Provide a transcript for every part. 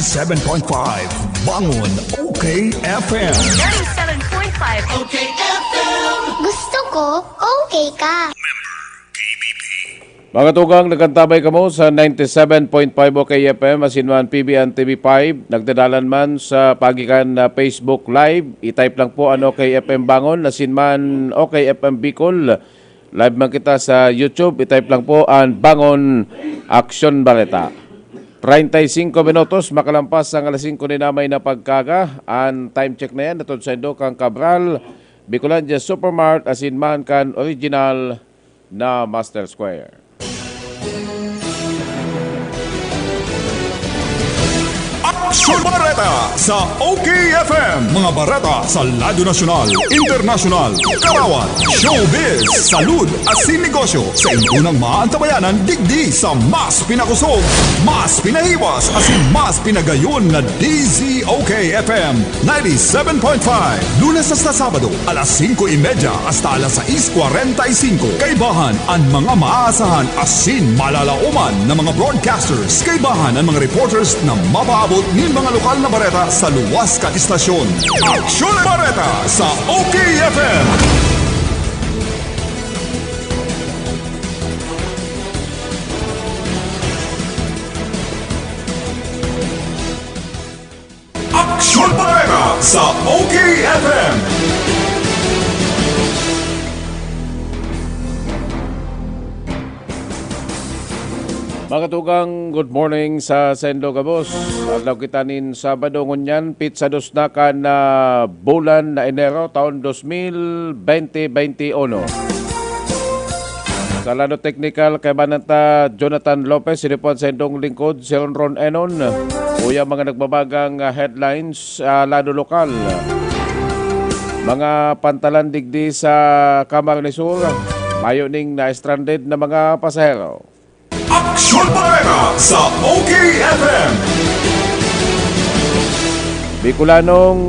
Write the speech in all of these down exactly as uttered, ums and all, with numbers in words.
Seven point five Bangon, O K F M. Ninety-seven point five O K F M. Gusto ko, okay ka. Mga tugang, nagantabay kamo sa ninety-seven point five O K F M, asin man P B N T V five. Nagdadalan man sa pagikan na Facebook Live, i-type lang po an O K F M Bangon, asin man O K F M Bicol. Live man kita sa YouTube, i-type lang po an Bangon Aksyon Bareta. Treinta y cinco minutos, makalampas ang alas singko ni namay na pagkaga. An time check na yan, natod sa indo kan Cabral, Bicolandia Supermart, asin man kan original na Master Square. Aksyon Bareta sa O K F M. Mga bareta sa Lado Nasyonal, Internasyonal, Karawat, Showbiz, Salud, asin Negosyo. Sa inyo nang maantabayanan digdi sa mas pinakosog, mas pinahiwas, asin mas pinagayon na D Z O K F M ninety-seven point five. Lunes hasta Sabado, alas singko y media hasta alas sais kwarenta y singko. Kaibahan an mga maaasahan asin malalaoman na mga broadcasters. Kaibahan an mga reporters na mapaabot nin mga lokal na bareta sa luwas kan istasyon. Aksyon Bareta sa O K F M. Aksyon Bareta sa O K F M. Mga tugang, good morning sa saindo gabos. Adlaw kita nin Sabado ngunyan, pitsa dos na kan, ah, bulan na Enero, taon dos mil bente bente uno. Sa lado teknikal, kaibanan ta Jonathan Lopez, ini po an saindong lingkod, si Ronron Enon. Uya mga nagbabagang, ah, headlines sa lado lokal. Mga pantalan digdi sa Camarines Sur, mayo ning na-stranded na mga pasahero. Aksyon Bareta sa O K F M. Bicolanong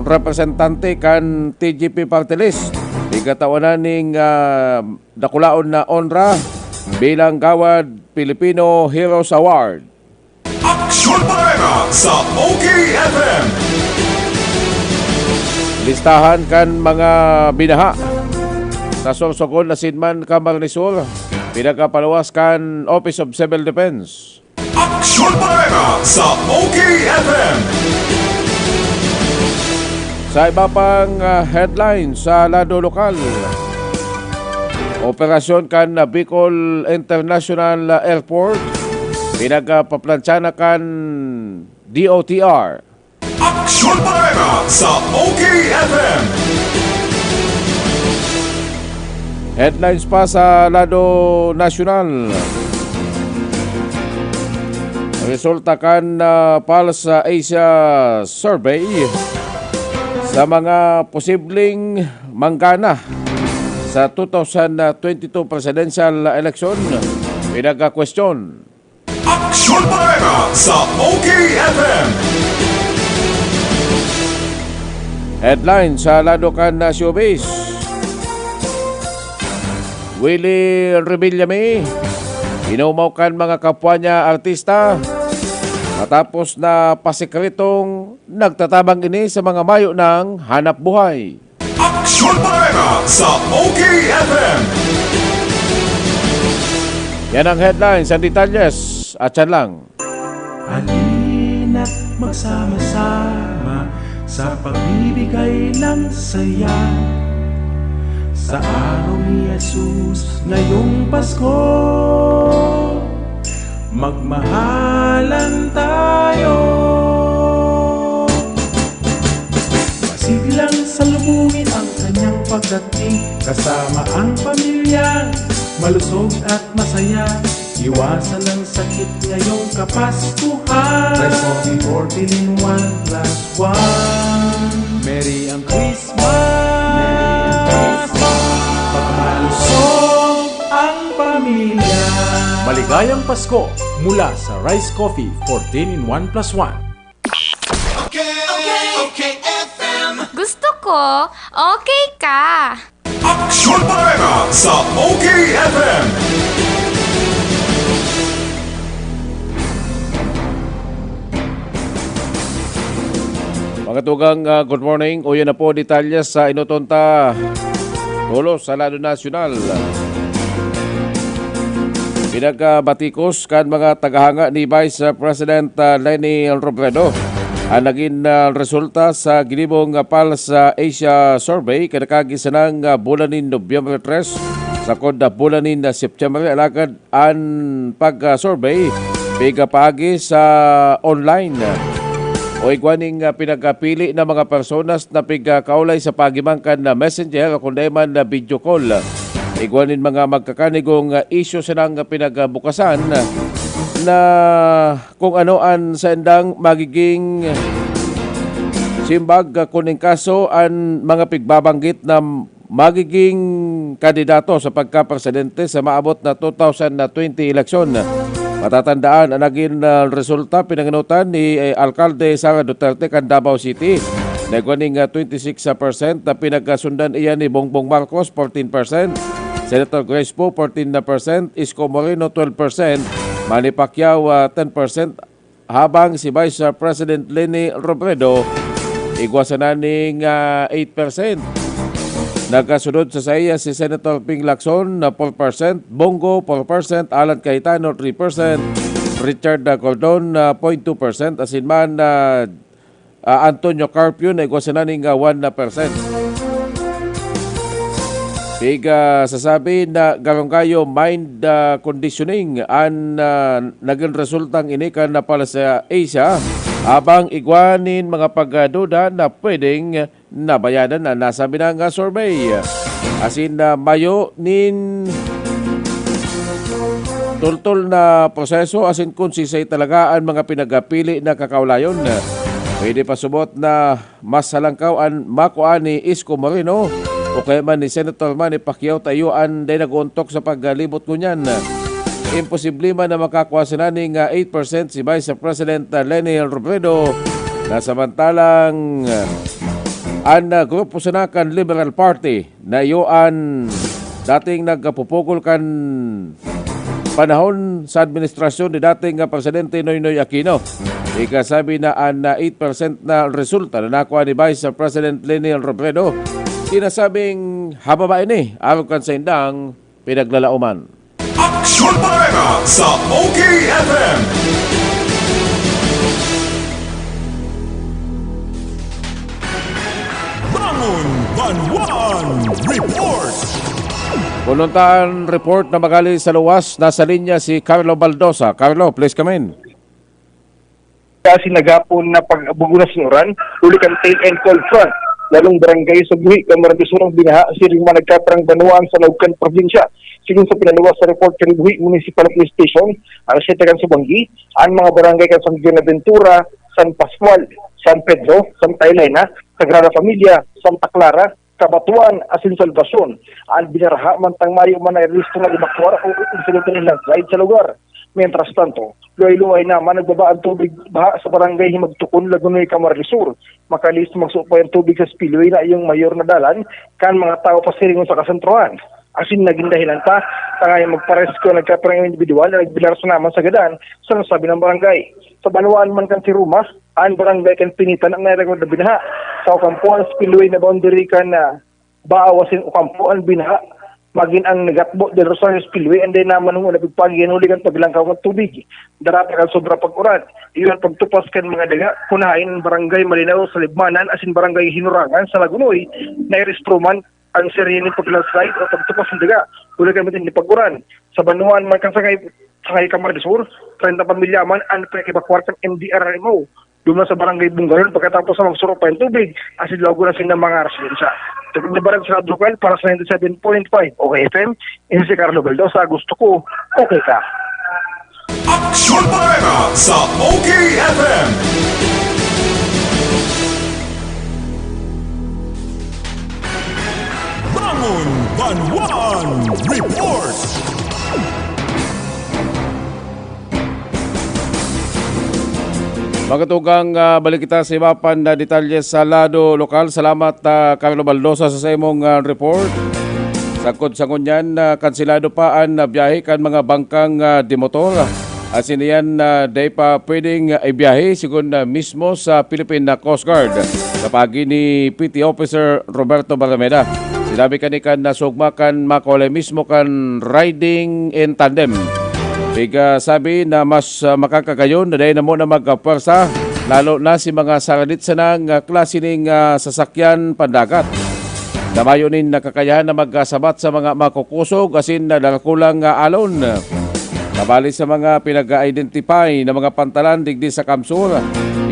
representante kan T G P Party List, igatawanan ning, ah, dakulaon na onra bilang Gawad Filipino Heroes Award. Aksyon Bareta sa O K F M. Listahan kan mga binaha sa Sorsogon asin man Camarines Sur, pinagkapaluwas kan Office of Civil Defense. Aksyon Bareta sa O K F M. Sa iba pang, ah, headlines sa lado lokal, operasyon kan, ah, Bicol International Airport, pinagpaplansya na kan D O T R. Aksyon Bareta sa O K F M. Headlines pa sa lado nasyonal. Resulta kan, ah, Pulse Asia Survey sa mga posibleng manggana sa two thousand twenty-two presidential election, pinagkakwestiyon. Aksyon Bareta sa O K F M. Headline sa lado kan, ah, showbiz. Willie Revillame, inumaw kan mga kapwa niya artista, matapos na pasikretong nagtatabang ini sa mga mayo nang hanap buhay. Aksyon Bareta sa O K F M. Yan ang headlines. Ang detalyes, atyan lang. Halina't magsama-sama sa pagbibigay ng saya. Sa araw ni Jesus ngayong Pasko, magmahalan tayo. Masiglang salubungin ang kanyang pagdating, kasama ang pamilya, malusog at masaya. Iwasan ang sakit ngayong Kapaskuhan. Rice Coffee fourteen in one plus one. Merry ang Christmas! Merry ang Christmas! Pagkalusog ang pamilya. Maligayang Pasko mula sa Rice Coffee fourteen in one plus one. Okay, okay, okay, F M. Gusto ko, okay ka. Aksyon Bareta sa O K F M. Mga tugang, ah, good morning. Uyan na po detalye sa inuton ta. Tulos sa lado nasyonal. Pinagbatikos kan mga tagahanga ni Vice President, ah, Leni Robredo ang nagin, ah, resulta sa ginibong, ah, Pulse, ah, Asia Survey kadakagi sanang, ah, bulan nin Nobyembre tres, sakod na bulan nin, ah, September. Alagad an pag-survey pigapaagi sa online o igwa ning, ah, pinagpili na mga personas na pigkaulay sa pagiman kan, ah, messenger o kundi man na video call. Igwa nin mga magkakanigong, ah, isyu sanang pinagbukasan na kung ano an saindang magiging simbag, ah, kun in kaso an mga pigbabanggit na magiging kandidato sa pagkapresidente sa maabot na two thousand twenty eleksyon. Matatandaan, ang nagin, ah, resulta pinangenotan ni, eh, Alkalde Sara Duterte kan Davao City na igwa ning, ah, twenty six percent na pinagkasundan iyan ni Bongbong Marcos, fourteen percent, Senator Grace Poe, fourteen percent, Isko Moreno, twelve percent, Manny Pacquiao, ah, ten percent, habang si Vice President Leni Robredo igwa sana ning, ah, eight percent. Nagkasunod sa saiya si Senator Ping Lacson na four percent, Bongo four percent, Alan Cayetano three percent, Richard, ah, Gordon na zero point two percent, asin man, ah, ah, Antonio Carpio na igwa sana ning, ah, one percent. Piga sasabi na garonggayo mind, ah, conditioning an, ah, nagin resultang ini kan na pala sa Asia, habang igwa nin mga pagduda na pwedeng nabayadan na nasabi na nga survey. Asin na mayo nin tultol na proseso asin kun sisay talaga an mga pinagpili na kakaulayon. Pwede pa subot na mas halangkaw an makua ni Isko Moreno o kaya man ni Senator Manny Pacquiao ta iyo an dai nag-uuntok sa paglibot ngunyan. Imposible man na makakua sana ning, ah, eight percent si Vice President, ah, Leni Robredo, na samantalang, ah, an, ah, grupo sana kan Liberal Party na iyo an dating nagkapupugol kan panahon sa administrasyon ni dating nga Presidente Noynoy Aquino. Ikasabi na an, ah, eight percent na resulta na nakuha ni Vice President Leni Robredo, sinasabing hababa ini arog kan saindang pinaglalaoman. Aksyon Bareta sa O K F M. Bangon Banwaan Report. Pununtaan report na magali sa luwas, nasa linya si Carlo Baldosa. Carlo, please come in. Kasi nagapon na pag-abugunas ng uran, huli kan tail end cold front. Lalong barangay sa Buhi, Camarines Sur ang binaha, siring man nagkatarang banwaan sa Laogan, probinsya. Sigon sa pinaluwas sa report kan Buhi Municipal Police Station, ang siyete kan Subangui, ang mga barangay kan San Buenaventura, San Pascual, San Pedro, Santa Elena, Sagrada Familia, Santa Clara, Cabatuan asin Salvacion, an binaraha mantang mayo man nairehistro na ibakwar o insidente nin landslide sa lugar. Mientras tanto, luway-luway naman nagbaba an tubig baha sa barangay Himagtukon, Lagonoy, Camarines Sur. Makalihis na magsuot pa an tubig sa spillway na iyong mayor na dalan kan mga tawo pasiringon sa kasentrohan. Asin nagin dahilan pa, tangay magparesko nagkaparang individual na nagbilar sa naman sa gadan sa nasabi ng barangay. Sa banwaan man kan Siruma, an barangay kan Pinitan ang nairecord na binaha. Sa Ocampo, an spillway na boundary kan, ah, Baaw asin Ocampo an binaha. Magin ang Gatbo del Rosario Spillway, anday naman hong nabigpagi yan huli kan paglangkaw kan tubig. Darata kan sobra pag-uran. Iyo an pagtupas kan mga daga. Kun haen an barangay Malinao sa Libmanan asin barangay Hinurangan sa Lagunoy, nairehistro man ang serye nin pag-landslide o pagtupas nin daga. Huli kan matinding pag-uran. Sa banwaan man kan Sangay, Sangay Camarines Sur, treinta pamilya man an pinakibakwar kan M D R R M O. Duman sa Barangay Bungaron pagkatapos na magsurok pa yung tubig, asin laog na sinda mga residensya. Tubig na barag sa lokal para sa ninety seven point five O K F M, ini si Carlo Baldosa, gusto ko, okay ka. Aksyon Bareta sa O K F M. Bangon Banwaan Report. Mga tugang, ah, balik kita sa iba pang, ah, detalye sa lado lokal. Salamat, ah, Carlo Baldosa, sa, sa imong, ah, report. Sagkod sa ngunyan, ah, kanselado pa an, ah, biyahe kan mga bangkang, ah, de motor. Asin iyan na dai pa pwedeng, ah, ibiyahe, sigon na mismo sa Philippine, ah, Coast Guard. Sa pagi ni P T Officer Roberto Barrameda, sinabi kani kan nasugma kan makulay mismo kan riding in tandem. Piga sabi na mas, ah, makakagayon na dai na muna magkapwersa, lalo na si mga saradit sana nga klase ning, ah, sasakyan pandagat. Na mayo nin nakakayahan na magkasabat sa mga makukusog asin na dakulang, ah, alon. Kabali sa mga pinag-identify na mga pantalan digdi sa Kamsur,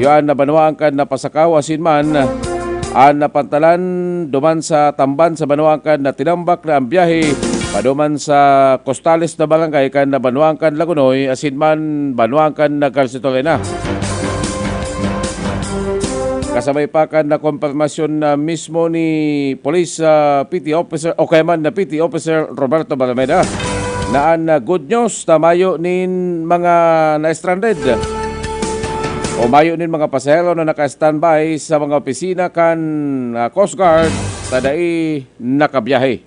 iyo an nabanwaan kan napasakaw asin man an napantalan duman sa tamban sa banwaan kan natinambak na an biyahe paduman sa kostales na barangay kan nabanwaan kan Lagonoy asin man banwaan kan Garcetolena. Kasabay pa kan nakompirmasyon na mismo ni Police, ah, P T Officer o kaya man na P T Officer Roberto Barrameda na an, ah, good news na mayo nin mga na-stranded o mayo nin mga pasahero na naka-standby sa mga opisina kan, ah, Coast Guard na dai nakabiyahe.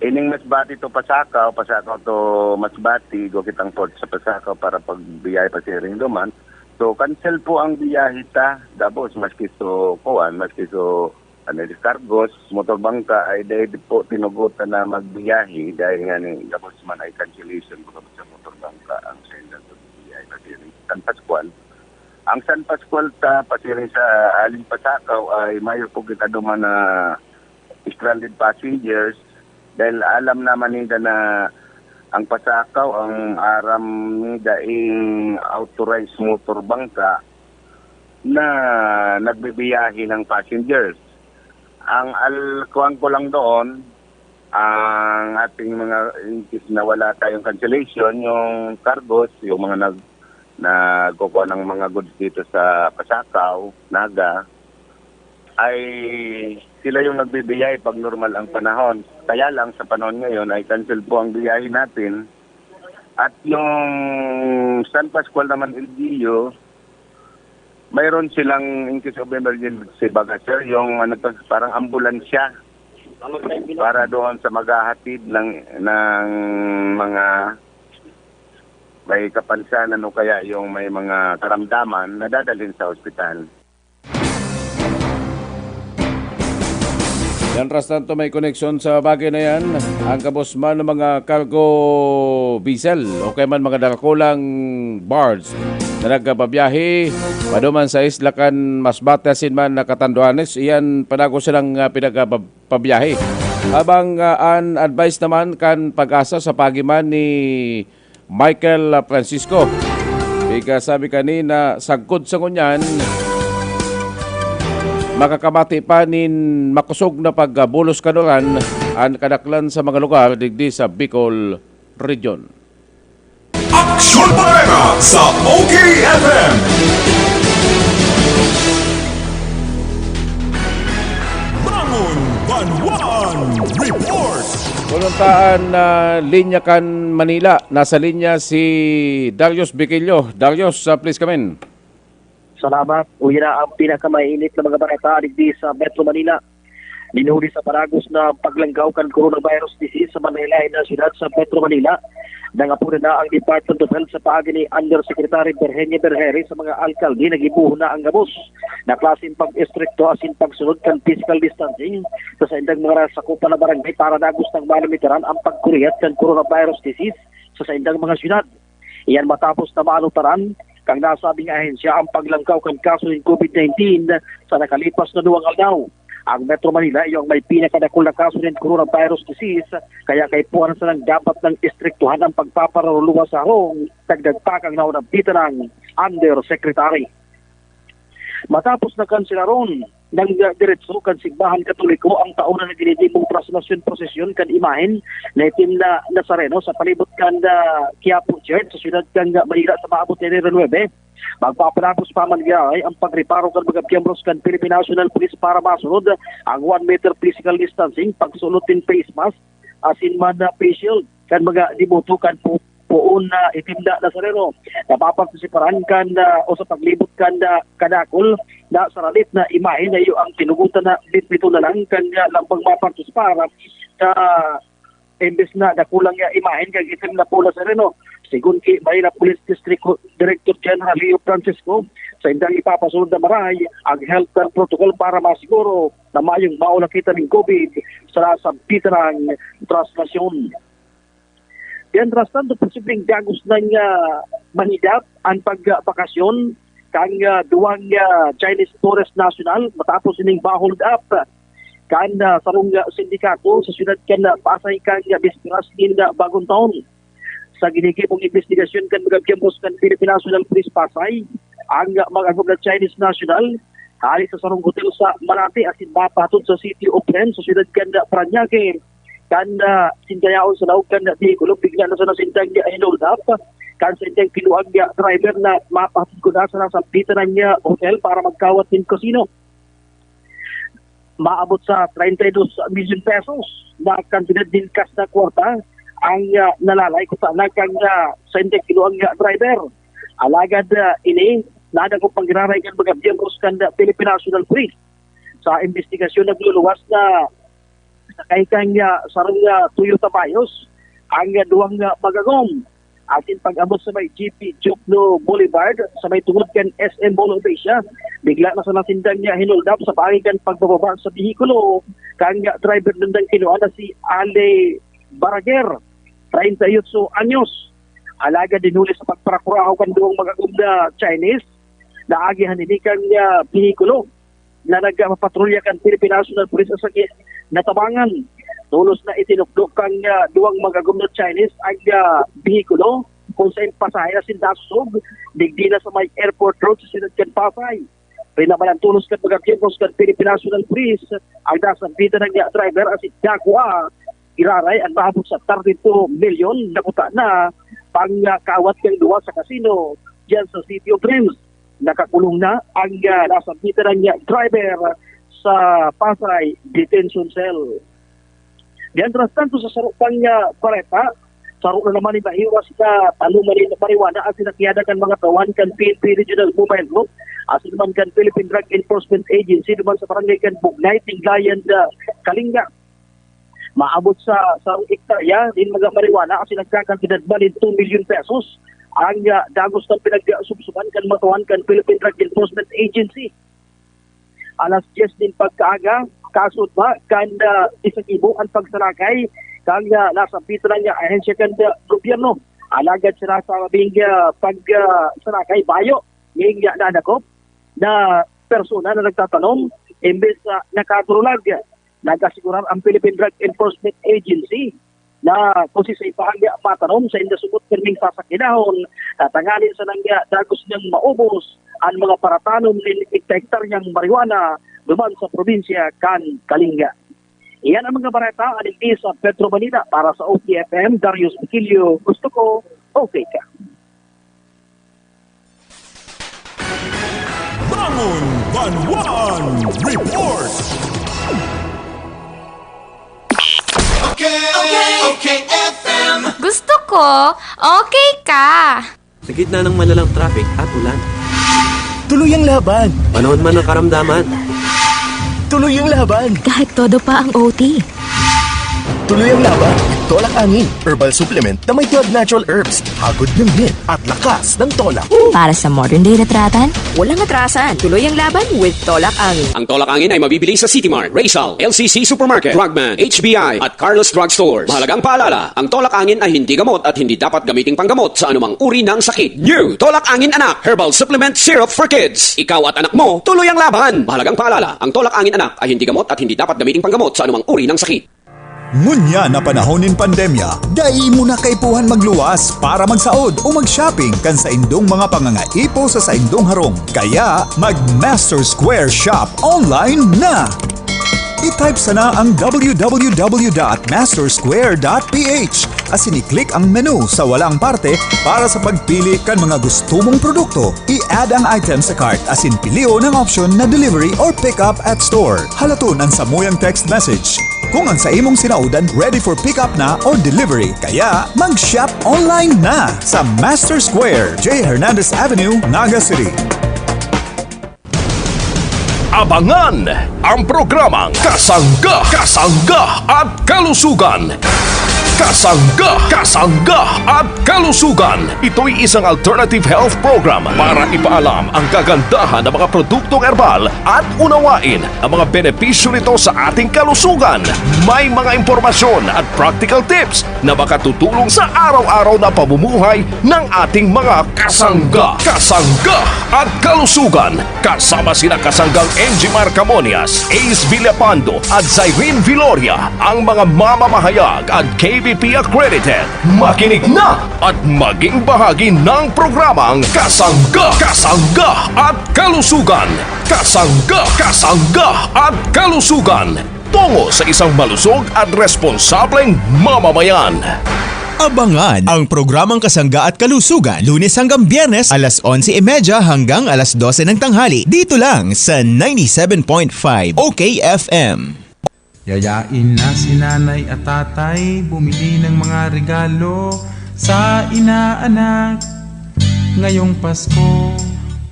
Ining Masbate to Pasacao, Pasacao to Masbate, igwa kitang port sa Pasacao para pagbiyahe pasiring duman. So, cancel po ang biyahe ta, gabos, maski so, kuwan, maski so, ano, cargos, motor bangka, ay dahil po tinugutan na magbiyahe dahil nga ni gabos man ay cancellation po gabos sa motor bangka ang sender ko biyahe pasiring San Pascual. Ang San Pascual ta pasiring sa Aling Pasacao ay mayo po kita duman na stranded passengers dahil alam naman nila na ang Pasacao ang aram nila ing authorized motor bangka na nagbibiyahe ng passengers. Ang al-, kuwan ko lang doon, ang ating mga, in case na wala tayong cancellation, yung cargos, yung mga nag-, nagkukuha ng mga goods dito sa Pasacao, Naga, ay sila yung nagbibiyay pag normal ang panahon. Kaya lang sa panahon ngayon ay cancel po ang biyahe natin. At yung San Pascual naman, L G U, mayroon silang in case of emergency baga, sir, yung ano to, parang ambulansya para doon sa maghahatid ng, ng mga may kapansanan o kaya yung may mga karamdaman na dadalhin sa ospital. Yan, Ras, tanto may koneksyon sa bagay na yan, ang kabos man ng mga cargo vessel o kaya man mga dakulang barge na nagpabiyahe paduman sa isla kan Masbate asin man na Catanduanes, iyan panago silang, ah, pinagpabiyahe. Habang, ah, an advice naman kan Pag-asa sa pagiman ni Michael, ah, Francisco. Ika sabi kanina, sagkod sa ngunyan, makakamati pa nin makosog na pagbulos kan uran an kadaklan sa mga lugar digdi sa Bicol Region. Aksyon Bareta sa O K F M. Bangon Banwaan Report. Pununtaan na linya kan Manila. Nasa linya si Darius Biquillo. Darius, ah, please come in. Salamat. Uya na ang pinakamainit na mga balita digdi sa Metro Manila. Nin huli sa panagos na paglangkaw kan coronavirus disease sa manlaen-laen na syudad sa Metro Manila, nangaponan na ang Department of Health sa paagi ni Undersecretary Virginia Bergere sa mga alkalde na gibohon na ang gabos na klaseng pag-estrikto asin pagsunod kan physical distancing sa saindang mga nasakopan na barangay para dagos nang malimitaran ang pagkuriyat kan coronavirus disease sa saindang mga syudad. Iyan matapos na maanutaran kan nasabing ahensya ang paglangkaw kan kaso nin COVID nineteen sa nakalipas na duwang aldaw. Ang Metro Manila iyo ang may pinakadakul na kaso nin coronavirus disease, kaya kaipuhan sanang dapat nang estriktuhan ang pagpapararuluwas sa harong, dagdag pa kan naunang pita ng Undersecretary. Matapos na kanselaron ng diretso kan Simbahan Katoliko ang taon na nagdinidimong praslasyon prosesyon kan imahen na itim na Nazareno sa palibot kan, ah, Quiapo Church sa siyudad kan Manila sa maabot na Enero nuebe. Magpapalapos pa man giraray ang pagreparo kan mga miyembros kan Philippine National Police para masunod ang one meter physical distancing, pagsulot nin face mask, asin man na face shield kan mga deboto kan pu-, poon na itim na Nazareno. Napapartisiparan kan, ah, o sa paglibot kan, ah, kadakul na saralit na imahe na iyo ang tinugutan na bitbiton na lang kan, ah, lambang mapartisipar sa imbes na dakulang, ah, imahe kan itim na poon na Nazareno. Sigon ki Manila Police District Director General Leo Francisco, saindang ipapasunod na maray ang health protocol para masiguro na mayong maulakitan nin COVID sa sampitan ng translasyon. Mientras tanto, posibleng dagos nang, ah, mahidap ang pagbakasyon kan, ah, duwang, ah, Chinese tourist national matapos ining ma-hold up kan, ah, sarong, ah, sindikato sa siyudad kan, ah, Pasay kan, ah, bisperas nin, ah, Bagong Taon. Sa ginigibong imbestigasyon kan mga miyembros kan Philippine National Police Pasay, ang, ah, mag-agom na Chinese national hali sa sarong hotel sa Malate asin mapahatod sa City of Rennes sa siyudad kan, ah, Parañaque. Kan, ah, sinda yaon sa laog kan behikulo, bigla na sana sindang, ah, hinold up kan sindang kinuang, ah, driver na mapahatod ko na sa nasampitan na, ah, hotel para magkawat nin casino. Maabot sa treinta y dos milyon pesos na kantidad nin kas na kwarta ang, ah, nalalay ko sana kan, ah, sindang kinuang, ah, driver. Alagad, ah, ini nadakop pang giraray kan mga miyembros kan, ah, Philippine National Police. Sa imbestigasyon, nagluluwas na sakay kan, ah, sarong, ah, Toyota Vios ang, ah, duwang, ah, mag-agom. Asin pag-abot sa may G P Jokno Boulevard, sa may tungod kan S M Mall of Asia, bigla na sana sindang, ah, hinold up sa paagi kan pagbababa sa behikulo kan, ah, driver nindang kinuha na si Ale Baraguer, treinta y ocho anyos. Alagad dinuli sa pagparakurahaw kan duwang mag-agom na Chinese, naagihan ini kan, ah, behikulo na nagpapatrolya kan Philippine National Police sa gi-, natabangan. Tolos na itinukdo kan, ah, duwang mag-agom na Chinese ang, ah, behikulo kung sain pasahe na sinda susog, digdi na sa may airport road sa siyudad kan Pasay. Pinabalan tolos kan mga miyembros kan Philippine National Police ang nasampitan na driver asin dakua giraray ang maabot sa thirty-two milyon na kuta na pangkawat kan duwa sa kasino diyan sa City of Dreams. Nakakulong na ang, ah, nasampitan na driver sa Pasay Detention Cell. Mientras tanto, sa saro pang, ah, bareta, saro na naman nin mahiwas na tanom na nin marijuana ang sinakyanan kan mga tawan kan P N P Regional Mobile Group asin man kan Philippine Drug Enforcement Agency duman sa barangay kan Bugnay, Tinglayan, ah, Kalinga. Maabot sa sarong ektarya nin mga marijuana asin nagkakantidad man nin two milyon pesos ang, ah, dagos na pinagsubsuban kan mga tawan kan Philippine Drug Enforcement Agency. Alas dyes nin pagkaaga, kasunod pa kan, ah, isa gibo an pagsalakay kan, ah, nasampitan na ahensya kan, ah, gobyerno. Alagad sa nasabing, ah, pag, ah, salakay, bayo nin, ah, nadakop na persona na nagtatanom imbes na nakaturulag. Nag-asigurar ang Philippine Drug Enforcement Agency na kung sisay pa ang matanom sa inda subot pirming sasakinahon, tatanganin sa nangya dagos niyang maubos an mga paratanom nin hekta-hektaryang marijuana duman sa probinsya kan Kalinga. Iyan ang mga bareta, adigdi sa Petro Manila. Para sa O T F M, Darius Vigilio, gusto ko, okay ka. Bangon Banwaan Report. Okay, okay, okay, F M. Gusto ko, okay ka. Sa gitna ng malalang traffic at ulan. Tuloy ang laban. Panahon man ng karamdaman. Tuloy ang laban. Kahit todo pa ang O T. Tuloy ang laban. Tolak Angin, herbal supplement na may twelve natural herbs. Hagod ng hit at lakas ng tolak. Para sa modern day na tratan, walang atrasan. Tuloy ang laban with Tolak Angin. Ang Tolak Angin ay mabibili sa City Mart, Rizal, L C C Supermarket, Frogman, H B I, at Carlos Drug Stores. Mahalagang paalala, ang Tolak Angin ay hindi gamot at hindi dapat gamiting panggamot sa anumang uri ng sakit. New Tolak Angin Anak, Herbal Supplement Syrup for Kids. Ikaw at anak mo, tuloy ang laban. Mahalagang paalala, ang Tolak Angin Anak ay hindi gamot at hindi dapat gamiting panggamot sa anumang uri ng sakit. Ngunyan na panahon nin pandemya, dai mo na kaipuhan magluwas para magsaod o mag-shopping kan saindong mga pangangaipo sa saindong harong. Kaya, mag-Master Square Shop online na! I-type sana ang w w w dot master square dot p h asin i-click ang menu sa walang parte para sa pagpili kan mga gusto mong produkto. I-add ang item sa cart asin pilion ang option na delivery or pick up at store. Halaton ang samuyang text message. Kung ang sa imong sinaodan ready for pick up na or delivery, kaya mag-shop online na sa Master Square, J Hernandez Avenue, Naga City. Abangan ang programang Kasangga, Kasangga at Kalusugan. Kasangga, kasangga at kalusugan. Ito'y isang alternative health program para ipaalam ang kagandahan ng mga produktong herbal at unawain ang mga benepisyo nito sa ating kalusugan. May mga impormasyon at practical tips na makatutulong sa araw-araw na pamumuhay ng ating mga kasangga. Kasangga at kalusugan. Kasama sina kasanggang Enjimar Camonias, Ace Villapando at Zyrene Viloria, ang mga mamamahayag at K B P accredited. Makinig na at maging bahagi ng programang Kasangga, Kasangga at Kalusugan. Kasangga, Kasangga at Kalusugan. Tungo sa isang malusog at responsableng mamamayan. Abangan ang programang Kasangga at Kalusugan, Lunes hanggang Biyernes, alas onse y media hanggang alas dose ng tanghali, dito lang sa ninety-seven point five O K F M. Yayain na si nanay at tatay bumili ng mga regalo sa inaanak ngayong Pasko.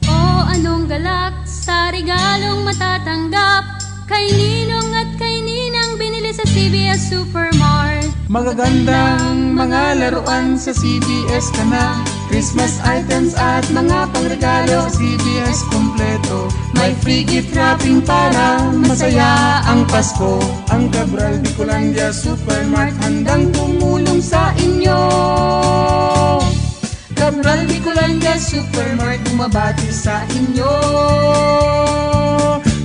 O anong galak sa regalong matatanggap? Kay ninong at kay ninang binili sa C B S Supermart. Magagandang mga laruan sa C B S ka na. Christmas items at mga pangregalo sa C B S kompleto. May free gift wrapping para masaya ang Pasko. Ang Cabral Bicolandia Supermart handang tumulong sa inyo. Cabral Bicolandia Supermart bumabati sa inyo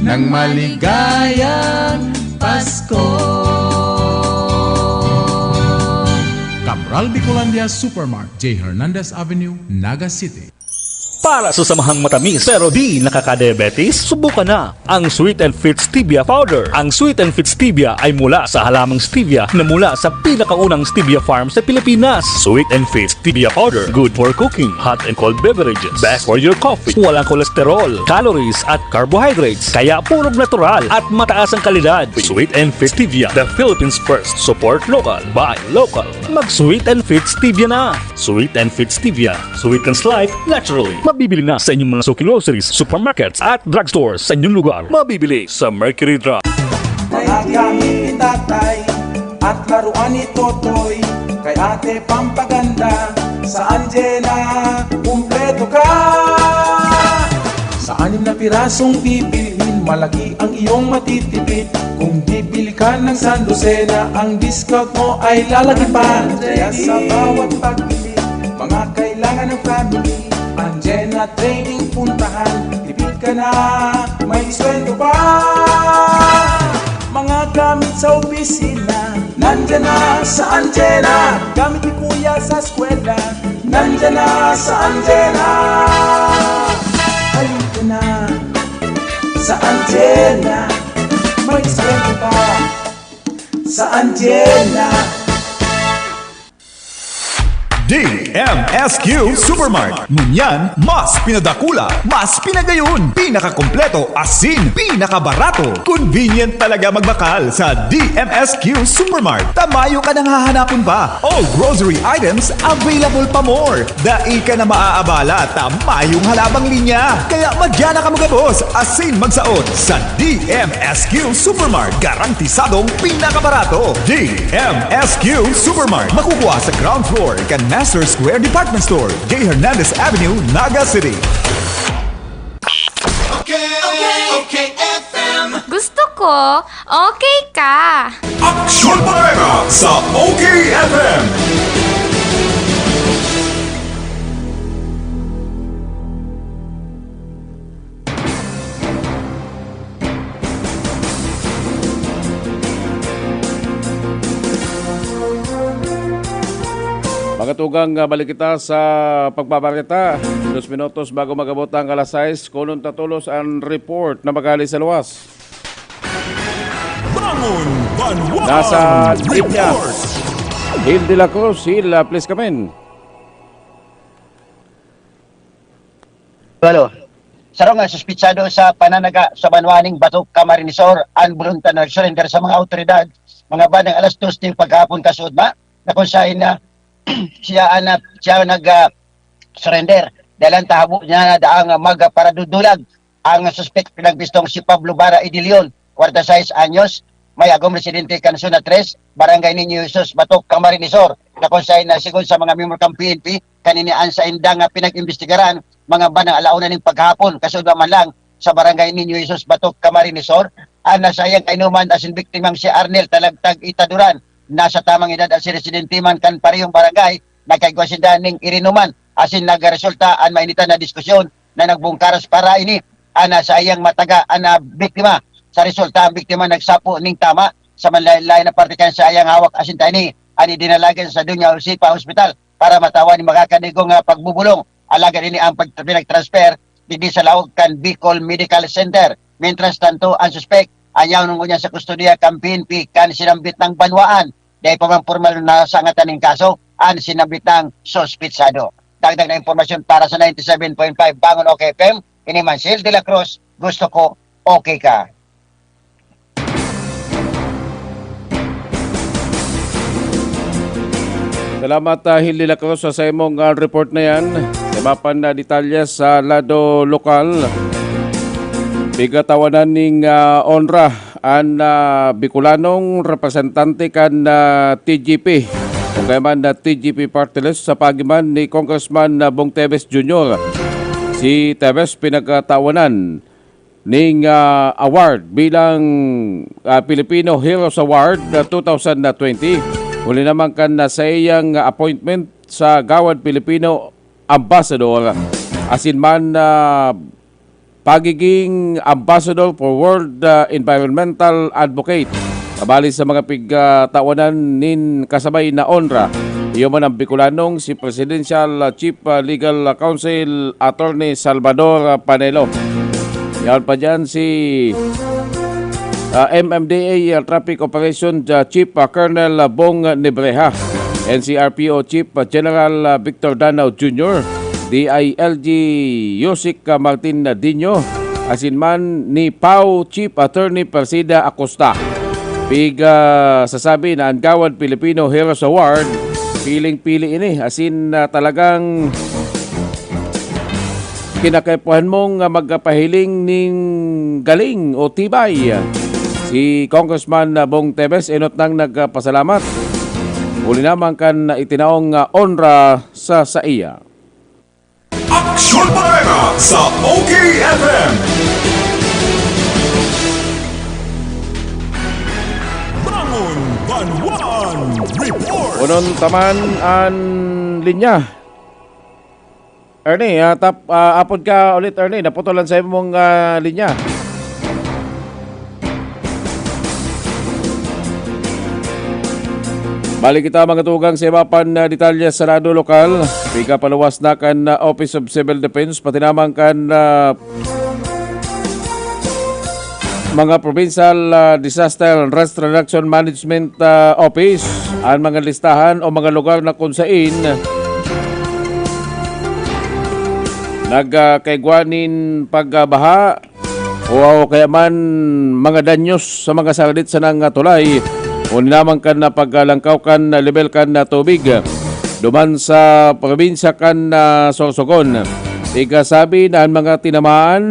ng maligayang Pasko. Cabral Bicolandia Supermart, J Hernandez Avenue, Naga City. Para sa samahang matamis pero di nakakadiabetes, subukan na ang Sweet and Fit Stevia Powder. Ang Sweet and Fit Stevia ay mula sa halamang stevia na mula sa pinakaunang stevia farm sa Pilipinas. Sweet and Fit Stevia Powder, good for cooking, hot and cold beverages, best for your coffee. Walang kolesterol, calories at carbohydrates, kaya purong natural at mataas ang kalidad. Sweet and Fit Stevia, the Philippines first. Support local, buy local. Mag Sweet and Fit Stevia na! Sweet and Fit Stevia sweetens life naturally. Mabibili na sa inyong mga suki groceries, supermarkets at drugstores sa inyong lugar. Mabibili sa Mercury Drug. Mga gamit ni Tatay at laruan ni Totoy, kay Ate pampaganda, sa Anjena, kumpleto ka. Sa anim na pirasong bibilhin, malaki ang iyong matitipid. Kung bibili ka ng sandosena, ang discount mo ay lalaki pa. Kaya sa bawat pagbili, mga kailangan ng family, Anjena Trading puntahan. Tipid ka na, may sweldo pa. Mga gamit sa opisina, nandyan na sa Anjena. Gamit ni Kuya sa eskwela, nandyan na sa Anjena. Halika na sa Anjena. May sweldo pa sa Anjena. D M S Q Supermart. Ngunyan, mas pinadakula, mas pinagayon, pinakakompleto, asin pinakabarato. Convenient talaga magbakal sa D M S Q Supermart. Ta mayo ka nang hahanapon pa. All grocery items available pa more. Dai ka na maaabala ta mayong halabang linya. Kaya madya na kamo gabos asin magsaot sa D M S Q Supermart. Garantisadong pinakabarato. D M S Q Supermart. Makukuha sa ground floor kan Master Square Department Store, J Hernandez Avenue, Naga City. Okay, okay, F M. Gusto ko, okay ka. Aksyon Bareta sa O K F M. Mga tugang, ah, balik kita sa pagbabareta. Dos minutos bago mag-abot ang alas sais, kunon ta tolos an report na maghali sa luwas. Bangon Banwaan Nasa linya. Report. Gil de la Cruz, Gil, ah, please come in. Hello. Saro nga suspitsado sa pananaga sa banwa ning Batok, Camarines Sur, ang boluntaryong nag-surrender sa mga awtoridad, mga bandang alas dos ning paghapon kasuodma, na kung saen na siya ang, ah, siya nag, ah, surrender. Dahil ang tahabo niya na daang magparadudulag ang suspek pinagbistong si Pablo Bara Idilion, kwarenta y seis anyos, mayagom residente kan Zona tres, Barangay Niño Jesus, Batok, Camarines Sur, na kung saen na sigon sa mga miyembro kan P N P, kanini an sainda nga pinag-imbestigaran, mga bandang ala una ning paghapon, kasuodma man lang sa Barangay Niño Jesus, Batok, Camarines Sur, an saiyang kainuman asin biktimang si Arnel Talagtag Itaduran, nasa tamang edad asin residente man kan parehong barangay, nagkaigwa sinda ning irinuman asin nagresulta an mainitan na diskusyon na nagbungkaros para ini an saiyang mataga an biktima. Sa resulta, ang biktima nagsapo ning tama sa manlaen-laen na parte kan saiyang hawak asin ta ini an idinalagan sa Doña Josefa Hospital para matawan nin makakadigong, ah, pagbubulong. Alagad ini ang pag-, pinag-transfer digdi sa laog kan Bicol Medical Center. Mientras tanto, ang suspek ayaw ngunyan sa kustodiya kan P N P kan sinambit na banwaan. Dai pa man pormal na sangatan nin kaso an sinambit na suspetsado. Dagdag na impormasyon para sa ninety seven point five Bangon OK F M, ini man si Hil de la Cruz, gusto ko, okay ka. Salamat, ah, Hil de la Cruz, sa, sa imong, ah, report na yan. Sa iba pang, ah, detalye sa lado lokal, pigatawanan ning, ah, onra an, ah, Bicolanong representante kan, ah, T G P o kaya man na T G P Party List sa paagi man ni Congressman, ah, Bong Teves Junior. Si Teves pinagkatawanan ning, ah, award bilang, ah, Filipino Heroes Award na two thousand twenty. Huli naman kan, ah, sa iyang appointment sa Gawad Filipino Ambassador, asin man, ah, pagiging Ambassador for World, ah, Environmental Advocate. Kabali sa mga pigtawanan nin kasabay na onra, iyo man ang Bicolanong si Presidential, ah, Chief, ah, Legal Counsel Attorney Salvador, ah, Panelo. Yaon pa dyan si, ah, M M D A, ah, Traffic Operation, ah, Chief, ah, Colonel, ah, Bong Nebreja, N C R P O Chief, ah, General, ah, Victor Danao Junior, D I L G Yusik, ah, Martin Dino, asin man ni pau Chief Attorney Persida Acosta. Pig, ah, sasabi na an Gawad Filipino Heroes Award, piling-pili ini, asin, ah, talagang kinakaipuhan mong, ah, magpahiling ning galing o tibay. Si Congressman, ah, Bong Teves enot nang nagpasalamat huli naman kan itinaong, ah, onra sa saiya. Aksyon Bareta sa O K F M. Bangon Banwaan Report. Punon ta man an linya. Ernie, ah, tap-, ah, apod ka ulit, Ernie. Naputolan sa imong, ah, linya. Balik kita, mga tugang, sa iba pang, ah, detalye sa lado lokal. Pigpaluwas na kan, ah, Office of Civil Defense, pati naman kan, ah, mga Provincial, ah, Disaster and Risk Reduction Management, ah, Office, ang mga listahan o mga lugar na kung sain nagkaigwa nin pagbaha o kaya man mga danyos sa mga saradit sa nang tulay o naman kan na paglangkaw kan lebel kan na tubig duman sa probinsya kan, ah, Sorsogon. Pigsasabi na ang mga tinamaan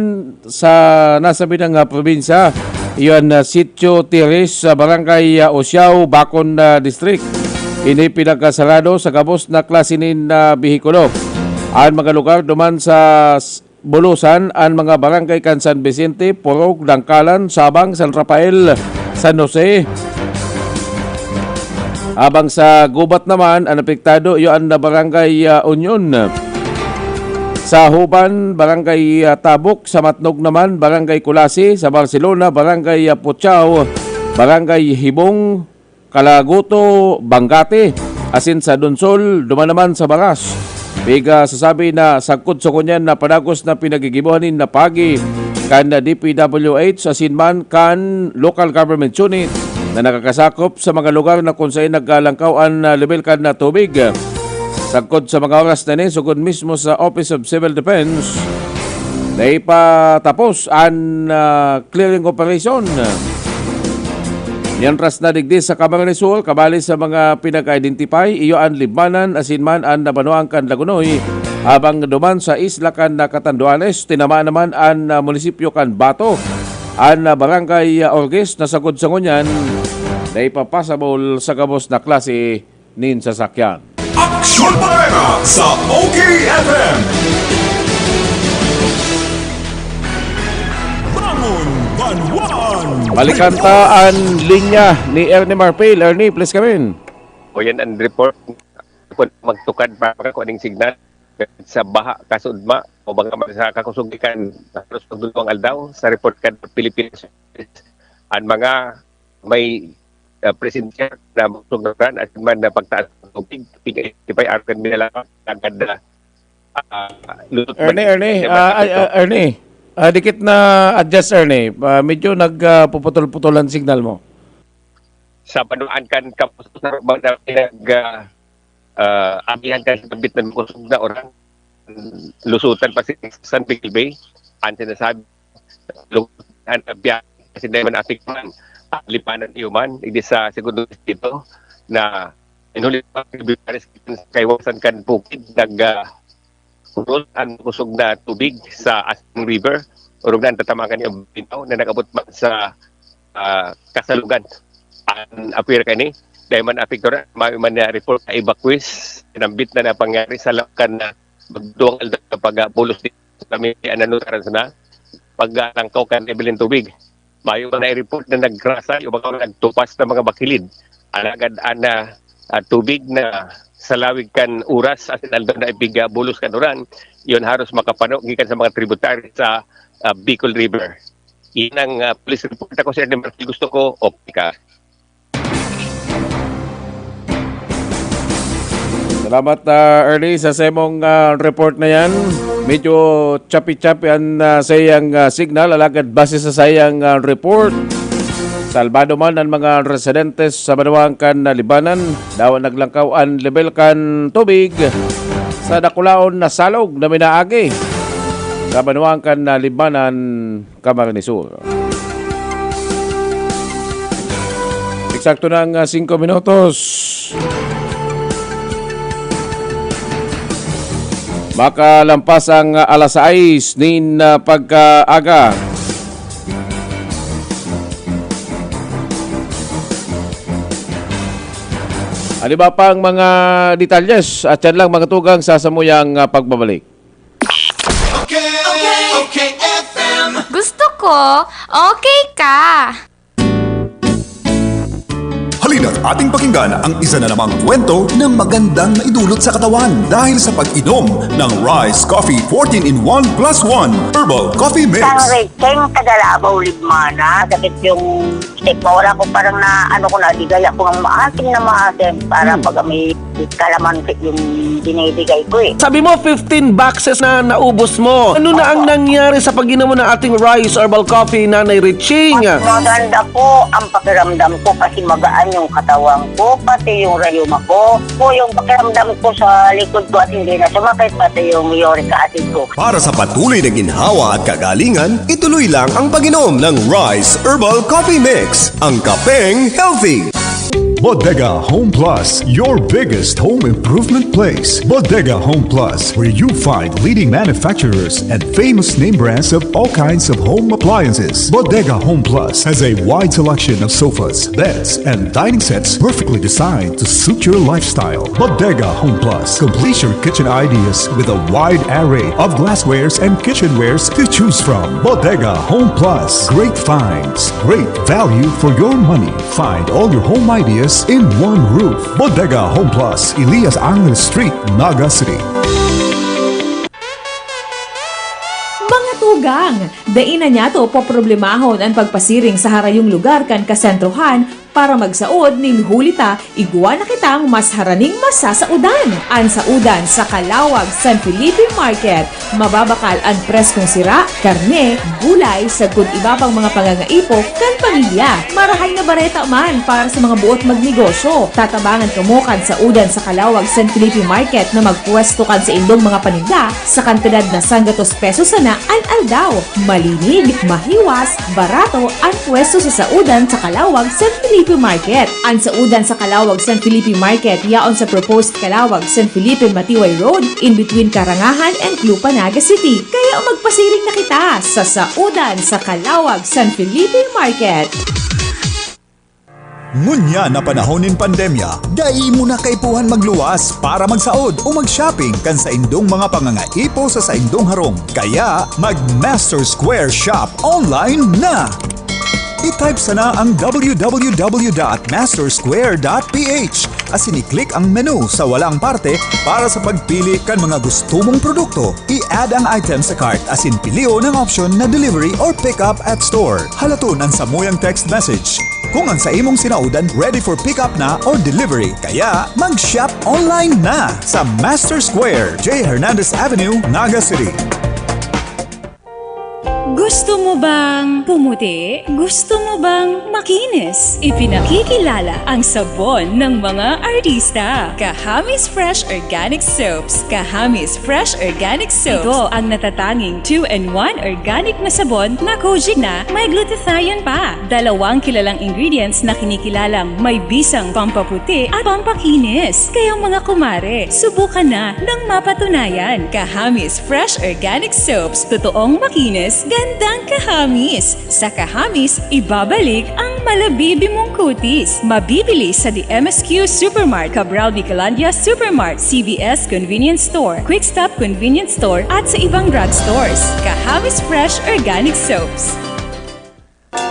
sa nasabing, ah, probinsya, iyon, ah, Sitio Tiris, sa Barangay, ah, Osiao, Bacon, ah, District. Ini pinagkasarado sa gabos na klase nin, ah, behikulo. Ang mga lugar duman sa s-, Bulusan, ang mga barangay kan San Vicente, Purog, Dangkalan, Sabang, San Rafael, San Jose. Habang sa gubat naman, ang apektado iyo ang Barangay, ah, Union. Sa Huban, Barangay, ah, Tabok, sa Matnog naman, Barangay Culasi, sa Barcelona, Barangay, ah, Puchao, Barangay Hibong, Calaguto, Bangkati, asin sa Donsol, duman naman sa Baras. Pigsasabi na sagkod sa ngunyan na padagos na pinagigibohan nin na paagi kan D P W H asin man kan local government unit na nakakasakop sa mga lugar na kung saan nagkalangkaw an, ah, lebel kan, ah, tubig. Sagkod sa mga oras na ini, sugod mismo sa Office of Civil Defense, naipatapos an, ah, clearing operation. Mientras na digdi sa Camarines Sur, kabali sa mga pinag-identify, iyo an Libmanan asin man an Nabanwaan kan Lagonoy, habang duman sa isla kan Catanduanes, tinamaan naman an, ah, munisipyo kan Bato. an, ah, Barangay, ah, Orges na sagkod sa ngunyan na ipapasabol sa gabos na klase nin sasakyan. Aksyon Bareta sa O K F M. Bangon Banwaan. Balikan ta an linya ni Ernie Marpil. Ernie, please come in. O yan ang report. Kung magtukad pa, makakuha ning signal sa baha, kasudma, o baka man sa kakusugikan, halos pagdulawang aldaw, sa report kan Philippine Service, ang mga may, ah, presensya na makusog na uran, at man na pagtaas ng tubig, pig-identify, aron kan minalaman, agad na, ah, lusot man Ernie, Ernie, sa ah, ah, ito. Ah, Ernie, ah, dikit na adjust, Ernie. Ah, medyo nag, ah, puputol-putol ang signal mo. Sa banwaan kan Kapuso, sa banwaan na pinag, ah, ah, agihan kan sambit na makusog na uran, lusutan pa si San Miguel Bay, ang sinasabi, lusutan na biyahe kasi dahil man apektuhan, ah, lipanan iyo man, hindi sa segundo distrito na inuli pa kaiwasan kan bukid, nag, ah, Purol an kusog na tubig sa Asong River, orog na ang tatamaan kan Binaw na nag-abot man sa, ah, kasalugan. An apwera kaini, dahil man apekto na, mayo man na report na evacuees, sinambit na napangyari sa lakan na magduwang aldaw na pag-apulos di sa kami, ano, taran sana, pag-alangkaw kan level ng tubig. Mayo man na i-report na nagrasay o baka nagtupas na mga bakilid. Alagad an, ah, ah, tubig na sa lawig kan oras asin aldaw na ipigabulos kan uran, iyon haros makapano gikan sa mga tributary sa, ah, Bicol River. Iyan ang, ah, police report ako, Sir Mark. Gusto ko, okay ka. Salamat, ah, Ernie, sa semong, ah, report na yan. Medyo choppy-choppy ang, ah, saiyang, ah, signal, alagad base sa saiyang, ah, report, salbado man ang mga residentes sa banwaan kan, ah, Libmanan. Dawa naglangkaw ang level kan tubig sa dakulaon na salog na minaagi sa banwaan kan, ah, Libmanan, Camarines Sur. Eksakto na ang, ah, singko minutos. Makalampas ang, ah, alas sais nin, ah, pagkaaga. Ano ba pang mga detalyes? At yan lang, mga tugang, sa samuyang, ah, pagbabalik. Okay, okay, okay, F M. Gusto ko, okay ka. Halina't ating pakinggan ang isa na namang kwento na magandang maidulot sa katawan dahil sa pag-inom ng Rise Coffee fourteen in one plus one Herbal Coffee Mix. Kang Recheng, taga Labao, Libmanan, sakit yung Tek, wala ko, parang na, ano ko, nadigay ako ng maasim na maasim para Hmm. pag may kalamansi yung binibigay ko eh. Sabi mo, fifteen boxes na naubos mo. Ano na ang Opo. nangyari sa pag-inom mo ng ating Rise Herbal Coffee, Nanay Riching? Mas maganda po ang pakiramdam ko kasi magaan yung katawan ko, pati yung rayuma ko. Po yung pakiramdam ko sa likod ko at hindi na sumakit, pati yung uric acid ko. Para sa patuloy na ginhawa at kagalingan, ituloy lang ang pag-inom ng Rise Herbal Coffee Mix, ang kapeng healthy. Bodega Home Plus, your biggest home improvement place. Bodega Home Plus, where you find leading manufacturers and famous name brands of all kinds of home appliances. Bodega Home Plus has a wide selection of sofas, beds, and dining sets perfectly designed to suit your lifestyle. Bodega Home Plus completes your kitchen ideas with a wide array of glasswares and kitchenwares to choose from. Bodega Home Plus, great finds, great value for your money. Find all your home ideas in one roof. Bodega Home Plus, Elias Angeles Street, Naga City. Mga tugang, dai na niyato poproblemahon an pagpasiring sa harayong lugar kan kasentrohan para magsaod nin huli ta igwa na kitang mas haraning masasaodan. An saodan sa Calauag San Felipe Market. Mababakal an preskong sira, karne, gulay, sagkod iba pang mga pangangaipo kan pamilya. Marahay na bareta man para sa mga boot magnegosyo. Tatabangan kamo kan saodan sa Calauag San Felipe Market na magpwesto kan saindong mga paninda sa kantidad na sanggatos pesos sana an aldaw. Malinig, mahiwas, barato an pwesto sa saodan sa Calauag San Felipe. Market. An saudan sa Calauag San Felipe Market yaon sa proposed Calauag San Felipe Matiway Road, in between Karangahan and Clupa, Naga City. Kaya magpasiring na kita sa saudan sa Calauag San Felipe Market. Ngunyan na panahon nin pandemya, dai mo na kaipuhan magluwas para magsaod o mag-shopping kan saindong mga pangangaipo sa saindong harong. Kaya, mag-Master Square Shop online na! I-type sana ang www.mastersquare.ph asin i-click ang menu sa walang parte para sa pagpili kan mga gusto mong produkto. I-add ang item sa cart asin pilion ang option na delivery or pick up at store. Halaton an samuyang text message kung ang sa imong sinaudan ready for pick up na or delivery. Kaya mag-shop online na sa Master Square, J Hernandez Avenue, Naga City. Gusto mo bang pumuti? Gusto mo bang makinis? Ipinakikilala ang sabon ng mga artista. Kahamis Fresh Organic Soaps. Kahamis Fresh Organic Soaps. Ito ang natatanging two-in-one organic na sabon na kojic na may glutathione pa. Dalawang kilalang ingredients na kinikilalang may bisang pampaputi at pampakinis. Kaya mga kumare, subukan na ng mapatunayan. Kahamis Fresh Organic Soaps. Totoong makinis, gandang kahamis. Sa kahamis, ibabalik ang malabibi mong kutis. Mabibili sa The M S Q Supermart, Cabral Bicolandia Supermart, C V S Convenience Store, Quick Stop Convenience Store, at sa ibang drugstores. Kahamis Fresh Organic Soaps.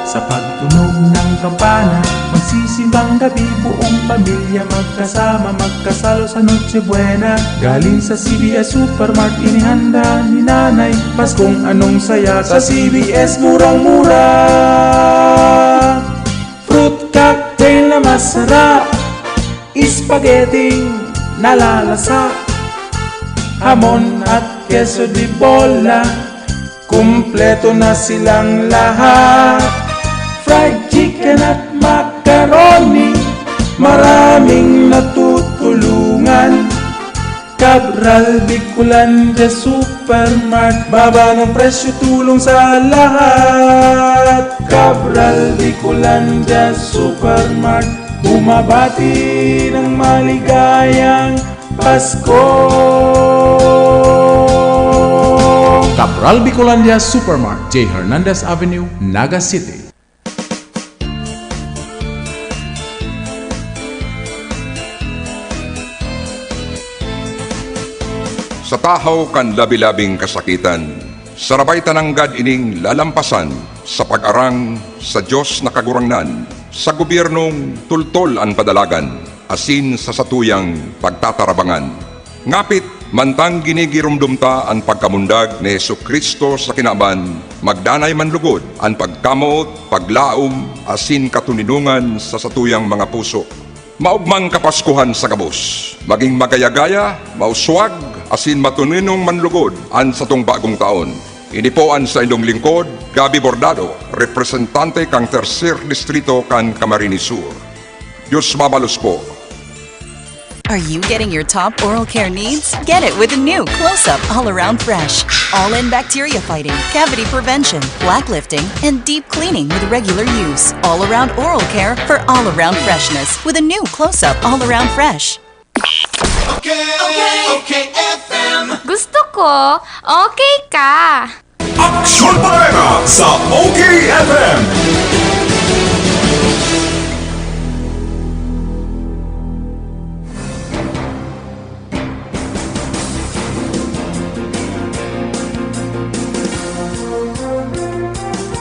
Sa pagtunog ng kampana, magsisimbang gabi, buong pamilya magkasama, magkasalo sa Noche Buena. Galing sa C V S Supermart, inihanda ni Nanay, Paskong anong saya sa C V S, murang-mura. Fruit cocktail na masarap, spaghetti nalalasa, hamon at queso de bola, kumpleto na silang lahat. Fried chicken at macaroni, maraming natutulungan. Cabral Bicolandia Supermart, baba ng presyo, tulong sa lahat. Cabral Bicolandia Supermart, bumabati ng maligayang Pasko. Cabral Bicolandia Supermart, J Hernandez Avenue, Naga City. Sa tahaw kan labi-labing kasakitan, sarabay ta nanggad ining lalampasan sa pag-arang sa Dios na Kagurangnan, sa gobyernong tultol an padalagan, asin sa satuyang pagtatarabangan. Ngapit, mantang ginigiromdom ta an pagkamundag ni Jesu-Cristo sa kinaban, magdanay man lugod an pagkamoot, paglaom, asin katoninongan sa satuyang mga puso. Maogmang Kapaskuhan sa gabos. Maging magaya-gaya, mauswag, asin matoninong man lugod an satong bagong taon. Ini po an saindong lingkod, Gabby Bordado, representante kan Tercer Distrito kan Camarines Sur. Dios mabalos po. Are you getting your top oral care needs? Get it with a new Close-Up All Around Fresh. All-in bacteria fighting, cavity prevention, plaque lifting, and deep cleaning with regular use. All around oral care for all around freshness with a new Close-Up All Around Fresh. Okay, okay, okay, F M. Gusto ko, okay ka. Aksyon Bareta sa O K F M.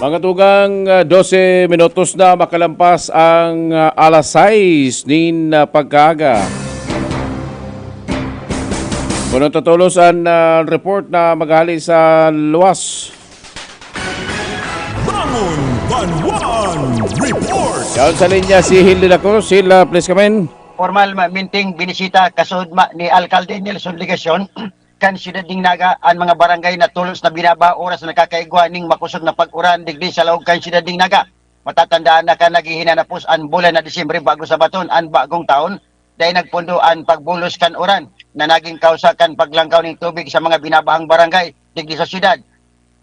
Mga tugang, ah, dose minutos na makalampas ang, ah, alas sais nin, ah, pagkaaga. Puno ta tolos an, ah, report na maghali sa luwas. Bangon Banwaan Report. Yaon sa linya si Hil de la Cruz. Hil, ah, please come in. Formal ma-, minting binisita kasuodma ni Alkalde Nelson Legacion kan siyudad nin Naga an mga barangay na tolos na binabaha oras na nakakaigwa ning makosog na pag-uran digdi sa laog kan siyudad nin Naga. Matatandaan na kan naghihinanapos an bulan na Disyembre bago sabaton an bagong taon, dai nagpondo an pagbulos kan uran na naging kawsa kan paglangkaw nin tubig sa mga binabahang barangay digdi sa siyudad.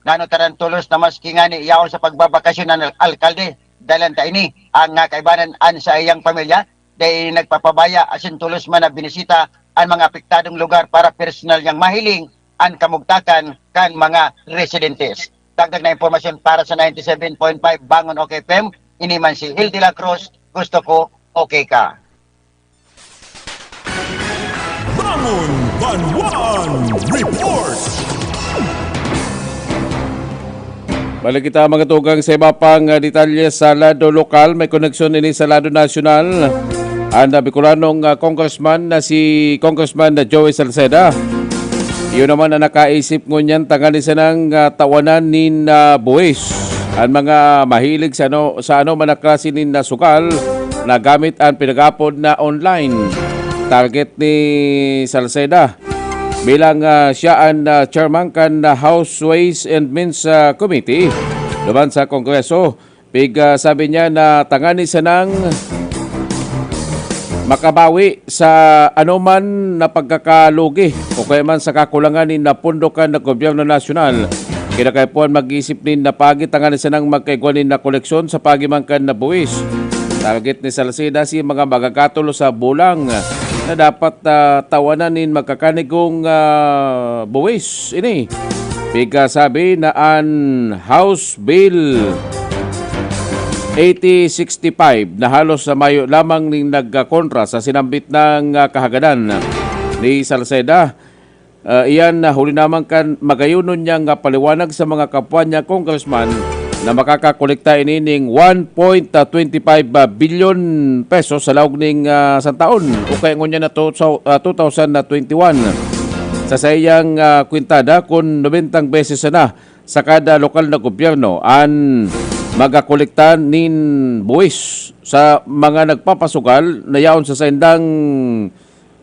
Nano tarantulos na maski ngani yaon sa pagbabakasyon an al-, alkalde, dalan ta ini. Ang, ah, kaibanan, an saiyang pamilya, dai nagpapabaya asin tolos man na binisita an mga apektadong lugar para personal niyang mahiling an kamugtakan kan mga residentes. Dagdag na impormasyon para sa ninety-seven point five Bangon OK F M, ini man si Hildy La Cruz, gusto ko okay ka. Bangon Banwaan Report! Balik kita, mga tugang, sa iba pang, ah, detalye sa lado lokal. May koneksyon ini sa lado nasyonal. Ang, ah, Bicolanong, ah, congressman na si Congressman na Joey Salceda. Iyo naman ang nakaisip ngunyan tanganing sanang, ah, tawanan nin, ah, buwis. Ang mga mahilig sa ano, sa ano man na klase nin, ah, sugal na gamit ang pinag-apod na online. Target ni Salceda bilang, ah, siya an, ah, chairman kan, ah, House Ways and Means, ah, Committee duman sa Kongreso. Pig, ah, sabi niya na tanganing sanang makabawi sa anoman na pagkakalugi o kaya man sa kakulangan nin, ah, pondo kan gobyerno nasyonal. Kinakaipuhan mag-isip nin, ah, paagi tanganing sanang magkaigwa nin, ah, koleksyon sa paagi man kan, ah, buwis. Target ni Salceda si mga magakatulo sa bulang na dapat, ah, tawanan nin magkakanigong, ah, buwis ini. Pigkasabi na an House Bill eighty sixty-five na halos sa mayo lamang ning nagkakontra sa sinambit na, ah, kahagadan ni Salceda. Ah, iyan na huli naman kan magayunon niyang, ah, paliwanag sa mga kapwa niya congressman na makakakolekta ini ning one point twenty five billion pesos sa laog ning, ah, santaon. O kaya ngunyan na to, sa, ah, two thousand twenty-one. Sa saiyang, ah, kwintada, kun nobentang beses sana sa kada lokal na gobyerno an magakolekta nin buwis sa mga nagpapasugal na yaon sa saindang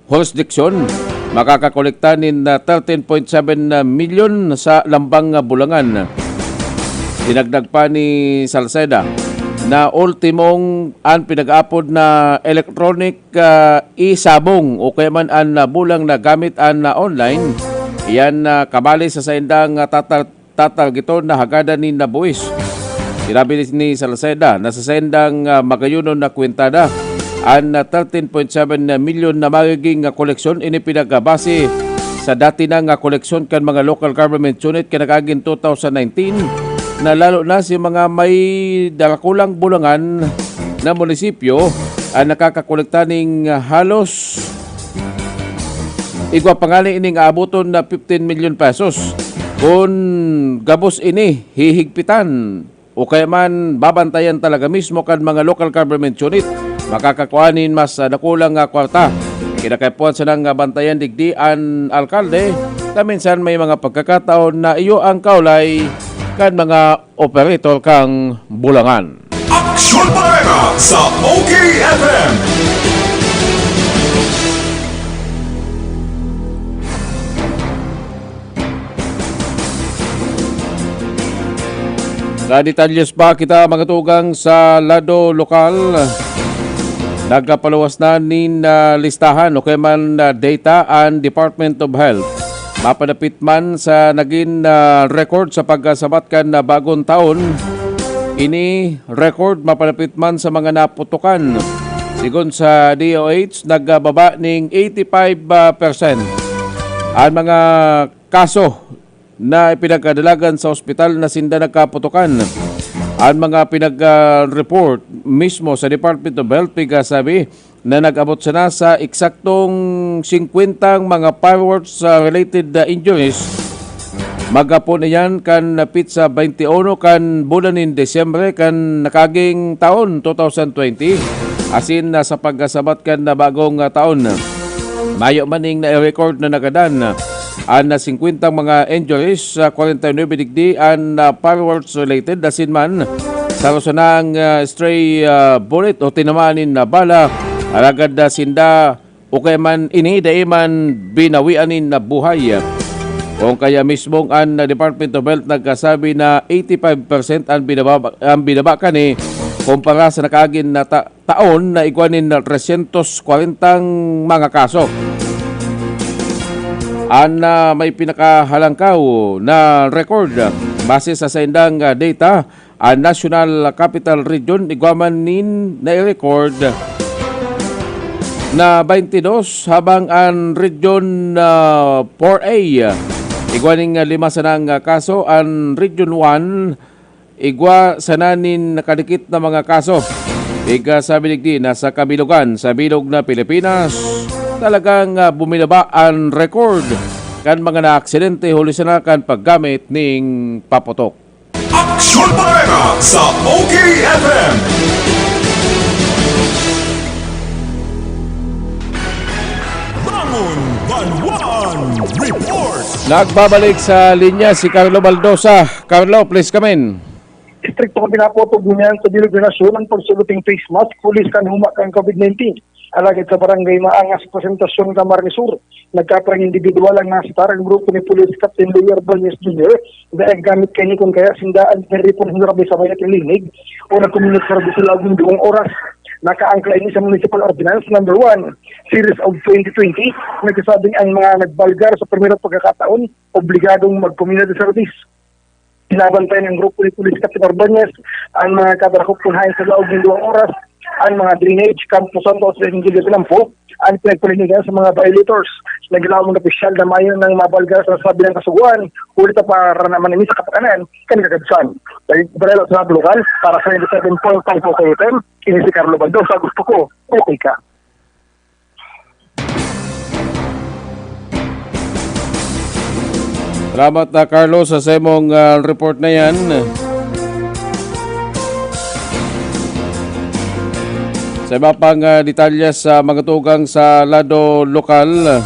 jurisdiction, makakakolekta nin, ah, thirteen point seven milyon sa lambang, ah, bulangan. Dinagdag pa ni Salceda na ultimong an pinag-aapod na electronic, ah, e-sabong o kaya man an, ah, bulang na gamit an, ah, online. Iyan, ah, kabali sa saindang, ah, tatal- tatargeton na hagadan nin buwis. Sinabi ni Salceda na sa saindang, ah, magayunon na kwentada, an, ah, thirteen point seven milyon na magiging, ah, koleksyon ini pinagbase sa dati na nga koleksyon kan mga local government unit kan nag-aging two thousand nineteen, na lalo na si mga may dakulang bulangan na munisipyo ang nakakakolekta ning, ah, halos igwa pa ngani ining aaboton na fifteen milyon pesos. Kun gabos ini hihigpitan o kaya man babantayan talaga mismo kan mga local government unit, makakakua nin mas, ah, dakulang, ah, kwarta. Kinakaipuhan sanang, ah, bantayan digdi an alkalde na minsan may mga pagkakataon na iyo ang kaulay kan mga operator kan bulangan. Aksyon Bareta sa O K F M. Sa detalyes pa kita, mga tugang, sa lado lokal. Nagkapaluwas na nin, ah, listahan o kaya man, ah, data an Department of Health. Mapadapit man sa nagin, ah, record sa pagkasabat kan, ah, bagong taon, ini record mapadapit man sa mga naputokan. Sigon sa D O H, nagbababa ning eighty-five percent an mga kaso na ipinagkadalagan sa ospital na sinda nagkaputokan. An mga pinag-report mismo sa Department of Health, pigkasabi na nag-abot sana sa eksaktong singkwentang mga fireworks, ah, related na injuries. Maghapon iyan kan napit sa twenty-one kan bulan nin Disyembre kan nakaging taon, two thousand twenty, asin na sa pagkasabat kan na bagong, ah, taon. Mayo man ning na-record na nagadan an singkwentang mga injuries, sa kwarenta y nuebe digdi an, ah, fireworks related, asin man saro sanang, ah, stray, ah, bullet o tinamaan nin, ah, bala, alagad, ah, sinda o kaya man ini dai man binawian nin, ah, buhay. Kung kaya mismong an, ah, Department of Health nagkasabi na eighty-five percent ang binaba, ang binaba kani kumpara sa nakaagin na ta- taon na igwa nin tresyentos kwarentang mga kaso. An, ah, may pinakahalangkaw na record, base sa saindang, ah, data, An National Capital Region igwa man nin nai-record na twenty-two, habang an Region, ah, four A igwa ning, ah, lima sanang, ah, kaso, an Region one igwa sana nin nakadikit na mga kaso. Igsabi digdi na sa kabilugan, sa bilog na Pilipinas, talagang, ah, buminaba an record kan mga naaksidente huli sana kan paggamit ning paputok. Aksyon Bareta sa O K F M. Bangon Banwan Report. Nagbabalik sa linya si Carlo Baldosa. Carlo, please come in. Istrikto kan pinaputob ngunyan sa bilog na nasyon ang pagsulot ning face mask, huli kan huma kan COVID nineteen. Alagad sa barangay Maangas, Presentacion, Camarines Sur, nagkaparang individual ang nasitar. Ang grupo ni Police Captain Leo Ordonez Junior, dahil gamit kaini kun kaya sinda an tiniripon na grabe sa bayat linig o nagkomunidad sa Rabisul Agong duwang oras. Nakaangkla ini sa Municipal Ordinance Number One, Series of twenty twenty, nagsasabing ang mga nagbalgar sa primero pagkakataon, obligadong magkomunidad sa Rabisul. Binabantayan ng grupo ni Police Captain Ordonez ang mga kadarakop kun haen sa laog nin duwang oras, ang mga drainage, Campo Santo at sa Evangelio Tinampo, ang pinagpalinigan sa mga violators. Naglaom ng opisyal na mayo nang mabalga sa sabi ng kasuguan, huli ta para naman ini sa kapakanan kan kagabsan. Dahil barelo sa mga lokal, para sa ninety-seven point five O K F M, ini si Carlo Baldosa, gusto ko, okay ka. Salamat na, Carlo, sa semong, ah, report na yan. Sa iba pang, ah, detalye sa mga tugang sa lado lokal,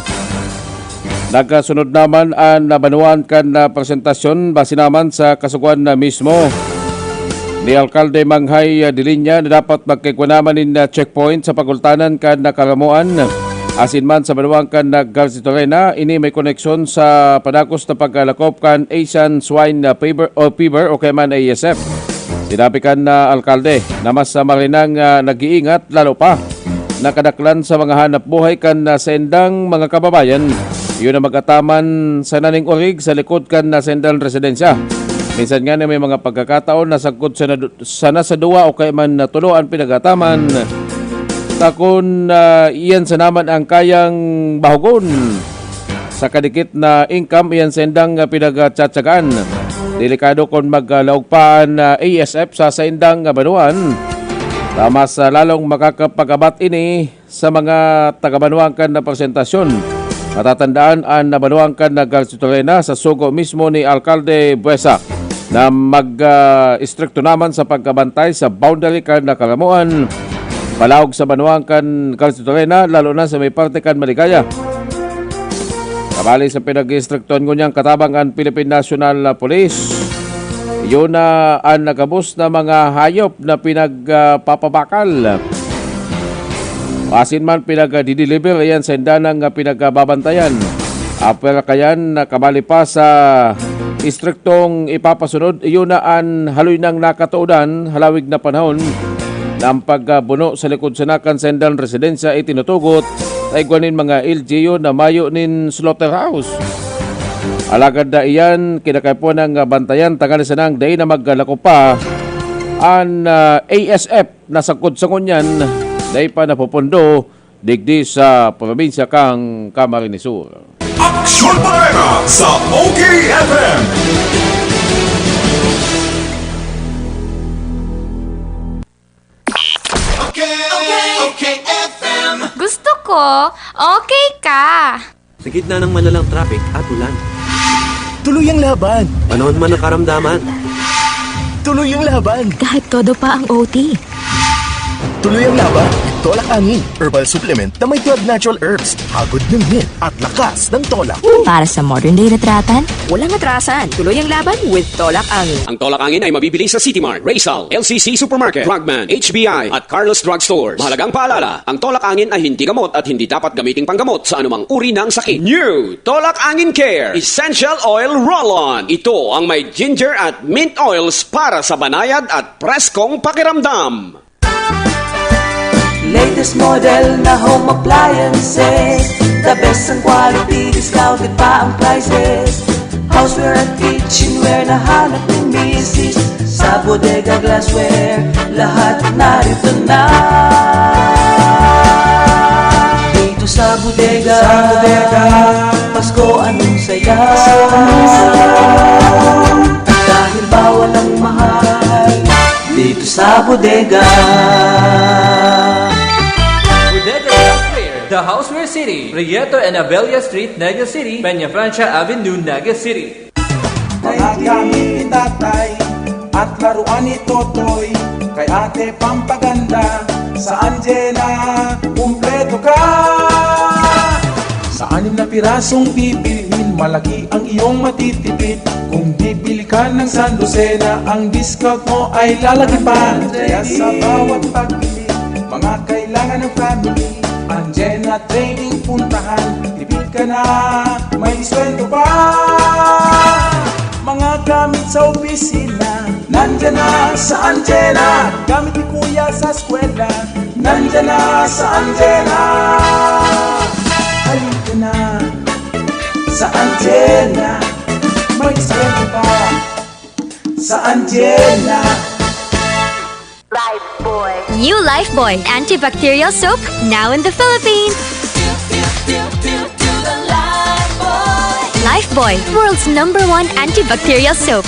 nagkasunod naman an nabanuan kan, ah, presentasyon base naman sa kasugoan na mismo ni Alkalde Manghay, ah, Dilinya na dapat magkaigwa naman nin, ah, checkpoint sa pagultanan kan nakaramoan asin man sa banwaan kan Garcito Arena. Ini may koneksyon sa padagos na pagkalakop kan Asian Swine, ah, Fever o Fever o kaya man A S F. Sinabi kan, ah, alkalde na mas, ah, marinang, ah, nag-iingat lalo pa na kadaklan sa mga hanap buhay kan, ah, saindang mga kababayan. Iyo na mag-ataman sa naning orig sa likod kan, ah, saindang residensya. Minsan nga na may mga pagkakataon na sagkod sa nadu-, sana sa duwa o kaya man na tulo an pinag-ataman. Ta kun, ah, iyan sa naman ang kayang bahugon sa kadikit na income, iyan saindang, ah, pinagtsatsagaan. Delikado kun maglaog pa an, ah, A S F sa saindang, ah, banwaan. Ta mas, ah, lalong makakapag-abat ini sa mga taga-banwaan kan na presentasyon. Matatandaan an nabanwaan kan na Garcito Arena sa sugo mismo ni Alkalde Buesa na mag, ah, istrikto naman sa pagkabantay sa boundary kan na karamoan. Palaog sa banwaan kan Garcito Arena, lalo na sa may parte kan Maligaya. Kabali sa pinag-istriktuhan ngunyan katabang an Philippine National Police. Iyo na an nagabos na mga hayop na pinagpapabakal. Asin man pinagdideliver iyan sa indanang pinagbabantayan. Apwera kayan na kabali pa sa istriktong ipapasunod, iyo na an haloy nang nakatoodan, halawig na panahon, na ang pagbuno sa likod sana kan saindang residensya itinutugot sa igwa nin mga L G U na mayo nin slaughterhouse. Alagad na iyan, kinakaipuhan ng bantayan, tanganing sanang dai na maglako pa an, ah, A S F na sagkod sa ngunyan, dai pa napupundo digdi sa probinsya kan Camarines Sur. Aksyon Bareta sa O K F M. Okay, okay, okay, F M. Gusto ko, okay ka. Sa gitna ng malalang traffic at ulan. Tuloy ang laban! Panahon man ng karamdaman. Tuloy ang laban! Kahit todo pa ang O T. Tuloy ang laban with Tolak Angin, herbal supplement na may twelve natural herbs, hagod ng mint at lakas ng tolak. Para sa modern day na tratan, walang atrasan. Tuloy ang laban with Tolak Angin. Ang Tolak Angin ay mabibili sa City Mart, Rizal, L C C Supermarket, Frogman, H B I, at Carlos Drug Stores. Mahalagang paalala, ang Tolak Angin ay hindi gamot at hindi dapat gamiting panggamot sa anumang uri ng sakit. New Tolak Angin Care Essential Oil Roll-On. Ito ang may ginger at mint oils para sa banayad at preskong pakiramdam. Latest model na home appliances. The best ang quality, discounted pa ang prices. Houseware at kitchenware na hanap ni misis. Sa Bodega Glassware, lahat narito na. Dito sa bodega, sa bodega, Pasko, anong saya. Dahil bawal ang mahal dito sa bodega. Bodega Glassware, The Houseware City, Prieto and Abella Street, Naga City, Peñafrancia Avenue, Naga City. Mga gamit ni tatay at laruan ni Totoy, kay ate pampaganda, sa Anjena, kumpleto ka. Sa anim na pirasong bibilhin, malaki ang iyong matitipid. Kung bibili ka ng sandosena, ang discount mo ay lalaki pa. Kaya sa bawat pagbili, mga kailangan ng family, Anjena Trading puntahan. Tipid ka na, may diskwento pa. Mga gamit sa opisina, nandyan na sa Anjena. Gamit ni Kuya sa eskwela, nandyan na sa Anjena. Halika na sa Anjena, may diskwento pa sa Anjena. Lifebuoy. New Lifebuoy antibacterial soap, now in the Philippines. Lifebuoy, world's number one antibacterial soap.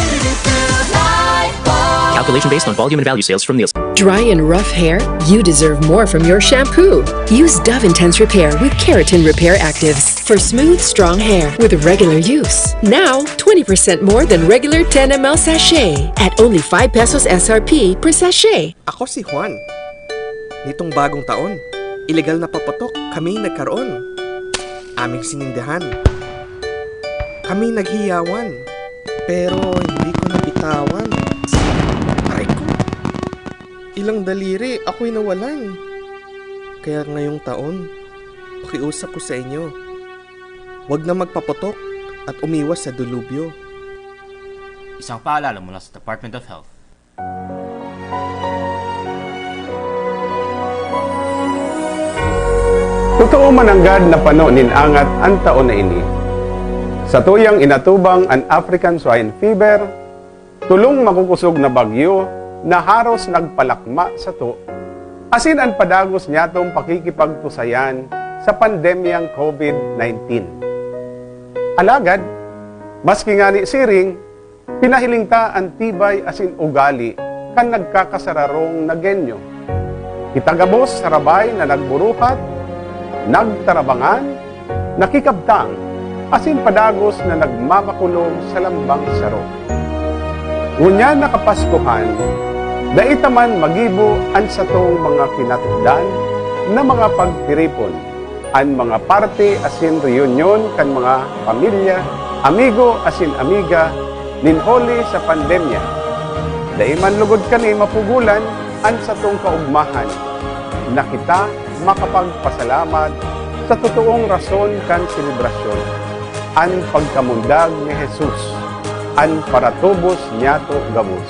Calculation based on volume and value sales from Nielsen. Dry and rough hair? You deserve more from your shampoo. Use Dove Intense Repair with Keratin Repair Actives for smooth, strong hair with regular use. Now, twenty percent more than regular ten M L sachet at only five pesos S R P per sachet. Ako si Juan. Nitong bagong taon, ilegal na paputok kami nagkaroon. Aming sinindihan. Kami naghiyawan. Pero hindi ko nabitawan. Aray ko. Ilang daliri ako'y nawalan. Kaya ngayong taon, pakiusap ko sa inyo, huwag na magpaputok at umiwas sa delubyo. Isang paalala mula sa Department of Health. Totoo man nanggad na pano nin angat an taon na ini. Satuyang inatubang an African Swine Fever, tolong makukosog na bagyo na haros nagpalakma sato, asin an padagos niyatong pakikipagtusayan sa pandemyang COVID nineteen. Alagad, maski ngani siring, pinahiling ta an tibay asin ugali kan nagkakasararong na genyo. Kita gabos sarabay na nagburuhat, nagtarabangan, nakikabtang, asin padagos na nagmamakulog sa lambang saro. Ngunyan na Kapaskuhan, dai ta man magibo an satong mga kinatukdan na mga pagtiripon, an mga parte asin reyunyon kan mga pamilya, amigo asin amiga nin huli sa pandemya. Dai man lugod kani mapugolan an satong kaogmahan na kita makapagpasalamat sa totoong rason kan selebrasyon, an pagkamundag ni Jesus, an paratubos niyato gabos.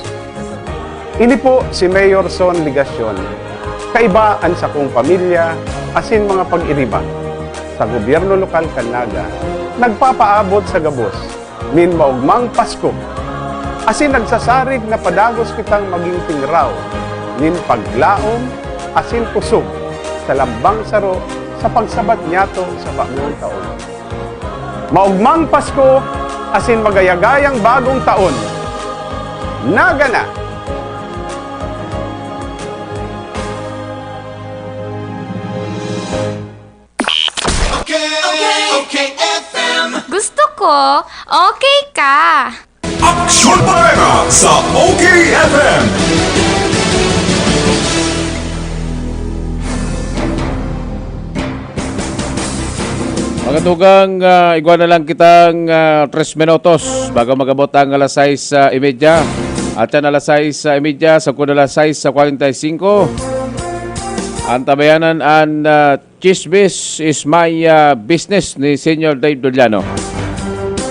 Ini po si Mayor Son Legacion, kaiba an sakong pamilya asin mga pag-iriba sa gobyerno lokal kan Naga, nagpapaabot sa gabos nin maogmang Pasko, asin nagsasarig na padagos kitang magin tingraw nin paglaom asin kusog sa lambang saro sa pagsabat niyato sa bagong taon. Maogmang Pasko asin magayagayang bagong taon! Naga na! Okay, okay, F M. Gusto ko, okay ka. Aksyon Bareta sa O K F M. Mga tugang, ah, igwa na lang kitang ah, tres minutos bago magabot ang alas sais ah, imedya. At yan alas sais ah, imedya, sa kun alas sais sa kwarenta y singko. Ang tabayanan ang ah, Chismis is my ah, business ni Senior Dave Doliano.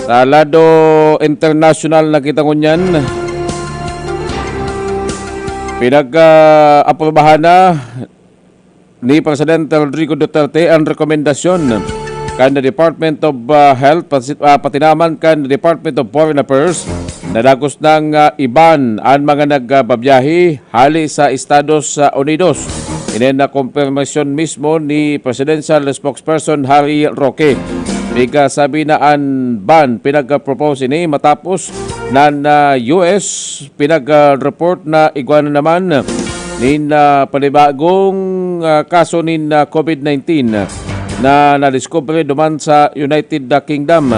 Sa lado international na kita ngunyan, pinag-aprobahan na ni Presidente Rodrigo Duterte ang rekomendasyon kan Department of, ah, Health, pati, ah, pati naman kan Department of Foreign Affairs, na dagos nang, ah, i-ban an mga nagbabiyahe hali sa Estados, ah, Unidos. Ini na kumpirmasyon mismo ni Presidential Spokesperson Harry Roque. Pigkasabi na an ban pinag-propose ini matapos nan, ah, U S pinag-report na igwa na naman nin, ah, panibagong, ah, kaso nin, ah, COVID nineteen na nadiskubre duman sa United Kingdom.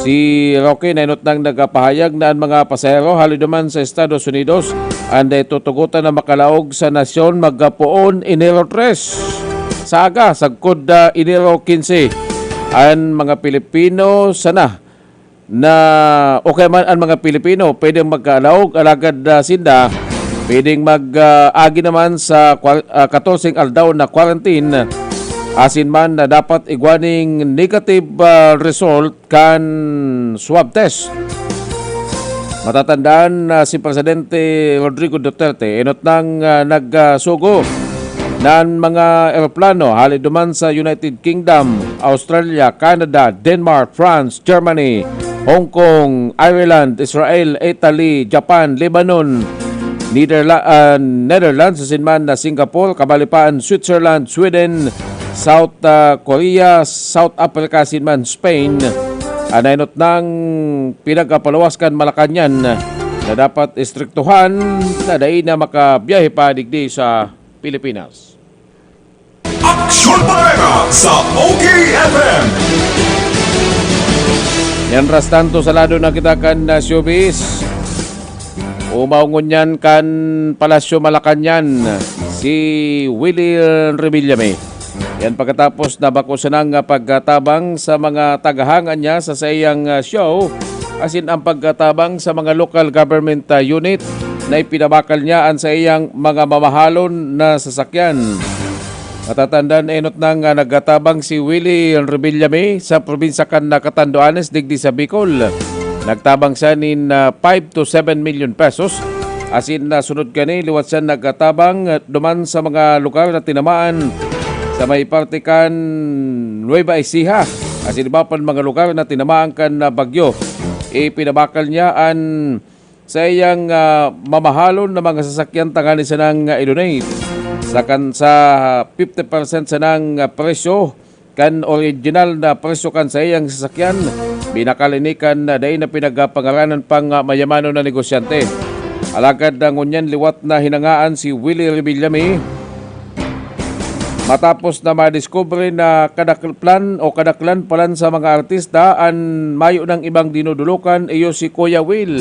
Si Roque nainot nang nagpahayag na an mga pasahero hali duman sa Estados Unidos an dai tutugotan na makalaog sa nasyon magpoon Enero tres sa aga, sagkod, ah, Enero quince. An mga Pilipino sana na, o kaya man an mga Pilipino pwedeng magkalaog, alagad, ah, sinda pwedeng mag, ah, agi naman sa kwar-, ah, katorseng aldaw na quarantine, asin man na dapat igwa ning negative, ah, result kan swab test. Matatandaan na si Presidente Rodrigo Duterte enot nang, ah, nagsugo nan mga eroplano hali duman sa United Kingdom, Australia, Canada, Denmark, France, Germany, Hong Kong, Ireland, Israel, Italy, Japan, Lebanon, Netherla-, ah, Netherlands, asin man na Singapore, kabali pa an Switzerland, Sweden, South, ah, Korea, South Africa, asin man Spain. An nainot nang pinagkapaluwas kan Malacañang na dapat istriktuhan na dai na makabiyahe pa digdi sa Pilipinas. Aksyon Bareta sa O K F M. Mientras tanto, sa lado na kita kan, ah, showbiz. Umaw ngunyan kan Palasyo Malacañang si Willie Revillame. Yan pagkatapos na bako sana nga pagkatabang sa mga tagahanga niya sa saiyang, ah, show, asin ang pagkatabang sa mga local government, ah, unit na ipinabakal niya an saiyang mga mamahalon na sasakyan. Matatandaan, enot na nga nagkatabang si Willie Revillame sa probinsya kan Catanduanes digdi sa Bicol. Nagtabang siya nin, ah, five to seven million pesos. Asin na sunod kani, liwat siya nagkatabang, ah, duman sa mga lugar na tinamaan sa may parte kan Nueva Ecija. Asin iba pang mga lugar na tinamaan kan, ah, bagyo. Ipinabakal niya an saiyang, ah, mamahalon na mga sasakyan tanganing sanang, ah, i-donate. Sa kan, sa fifty percent sanang, ah, presyo kan original na presyo kan saiyang sasakyan, binakal ini kan, ah, dai na pinagpangaranan pang, ah, mayamanon na negosyante. Alagad na ngunyan liwat na hinangaan si Willie Revillame matapos na madiskubre na kadaklan o kadaklan palan sa mga artista an mayo nang ibang dinudulukan, iyo si Kuya Will.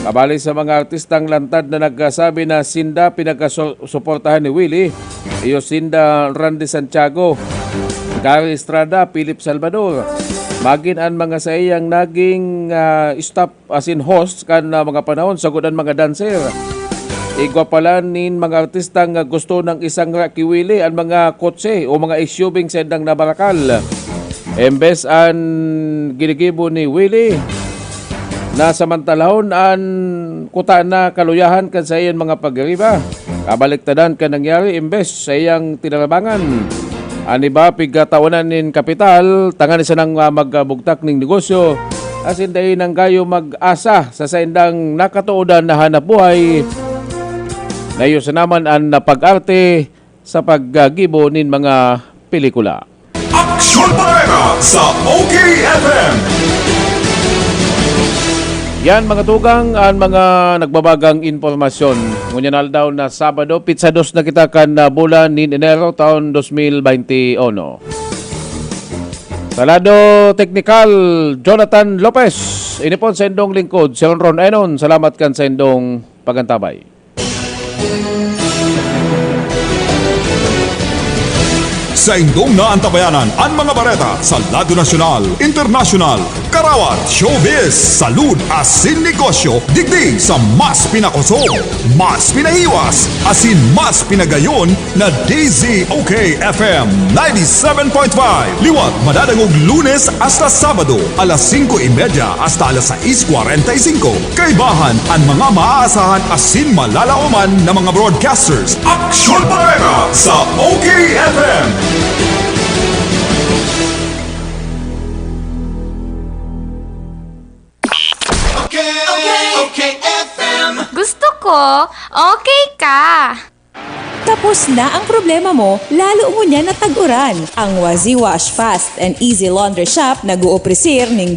Kabali sa mga artistang lantad na nagkasabi na sinda pinagkasuportahan ni Willie, iyo sinda Randy Santiago, Gary Estrada, Philip Salvador. Magin an mga saiyang naging, ah, staff asin host kan, ah, mga panahon, sagkod an mga dancer. Igwa pala nin mga artista nga gusto nang isangra ki Willie an mga kotse o mga S U V saindang nabarakal. Embes an ginigibo ni Willie na samantalahon an kuta na kaluyahan kan saiyang mga pagiriba, kabaliktaran kan nangyari, embes saiyang tinarabangan an iba pigkatawanan nin kapital tanganing sanang, ah, magbugtak nin negosyo, asin dai nanggayo mag-asa sa saindang nakatoodan na hanapbuhay. Nayo sa naman an pag-arte sa paggibo nin mga pelikula. Aksyon Bareta sa O K F M. Yan, mga tugang, an mga nagbabagang impormasyon. Ngunyan aldaw na Sabado, pitsa dos na kita kan, ah, bulan nin Enero, taon dos mil baynte uno. Sa lado teknikal, Jonathan Lopez. Ini po sa indong lingkod, si Ronron Enon. Salamat kan sa indong pagantabay. Saindong naantabayanan an mga bareta sa lado nasyonal, internasyonal, karawat, showbiz, salud asin negosyo digdi sa mas pinakosog, mas pinahiwas, asin mas pinagayon na D Z O K F M ninety-seven point five. Liwat madadangog Lunes hasta Sabado, alas singko y media hasta alas sais kwarenta y singko. Kaibahan an mga maaasahan asin malalaoman na mga broadcasters. Aksyon Bareta sa O K F M. Okay ka. Tapos na ang problema mo, lalo mo niya natag-uran. Ang Wazi Wash Fast and Easy Laundry Shop nag-uopresir ning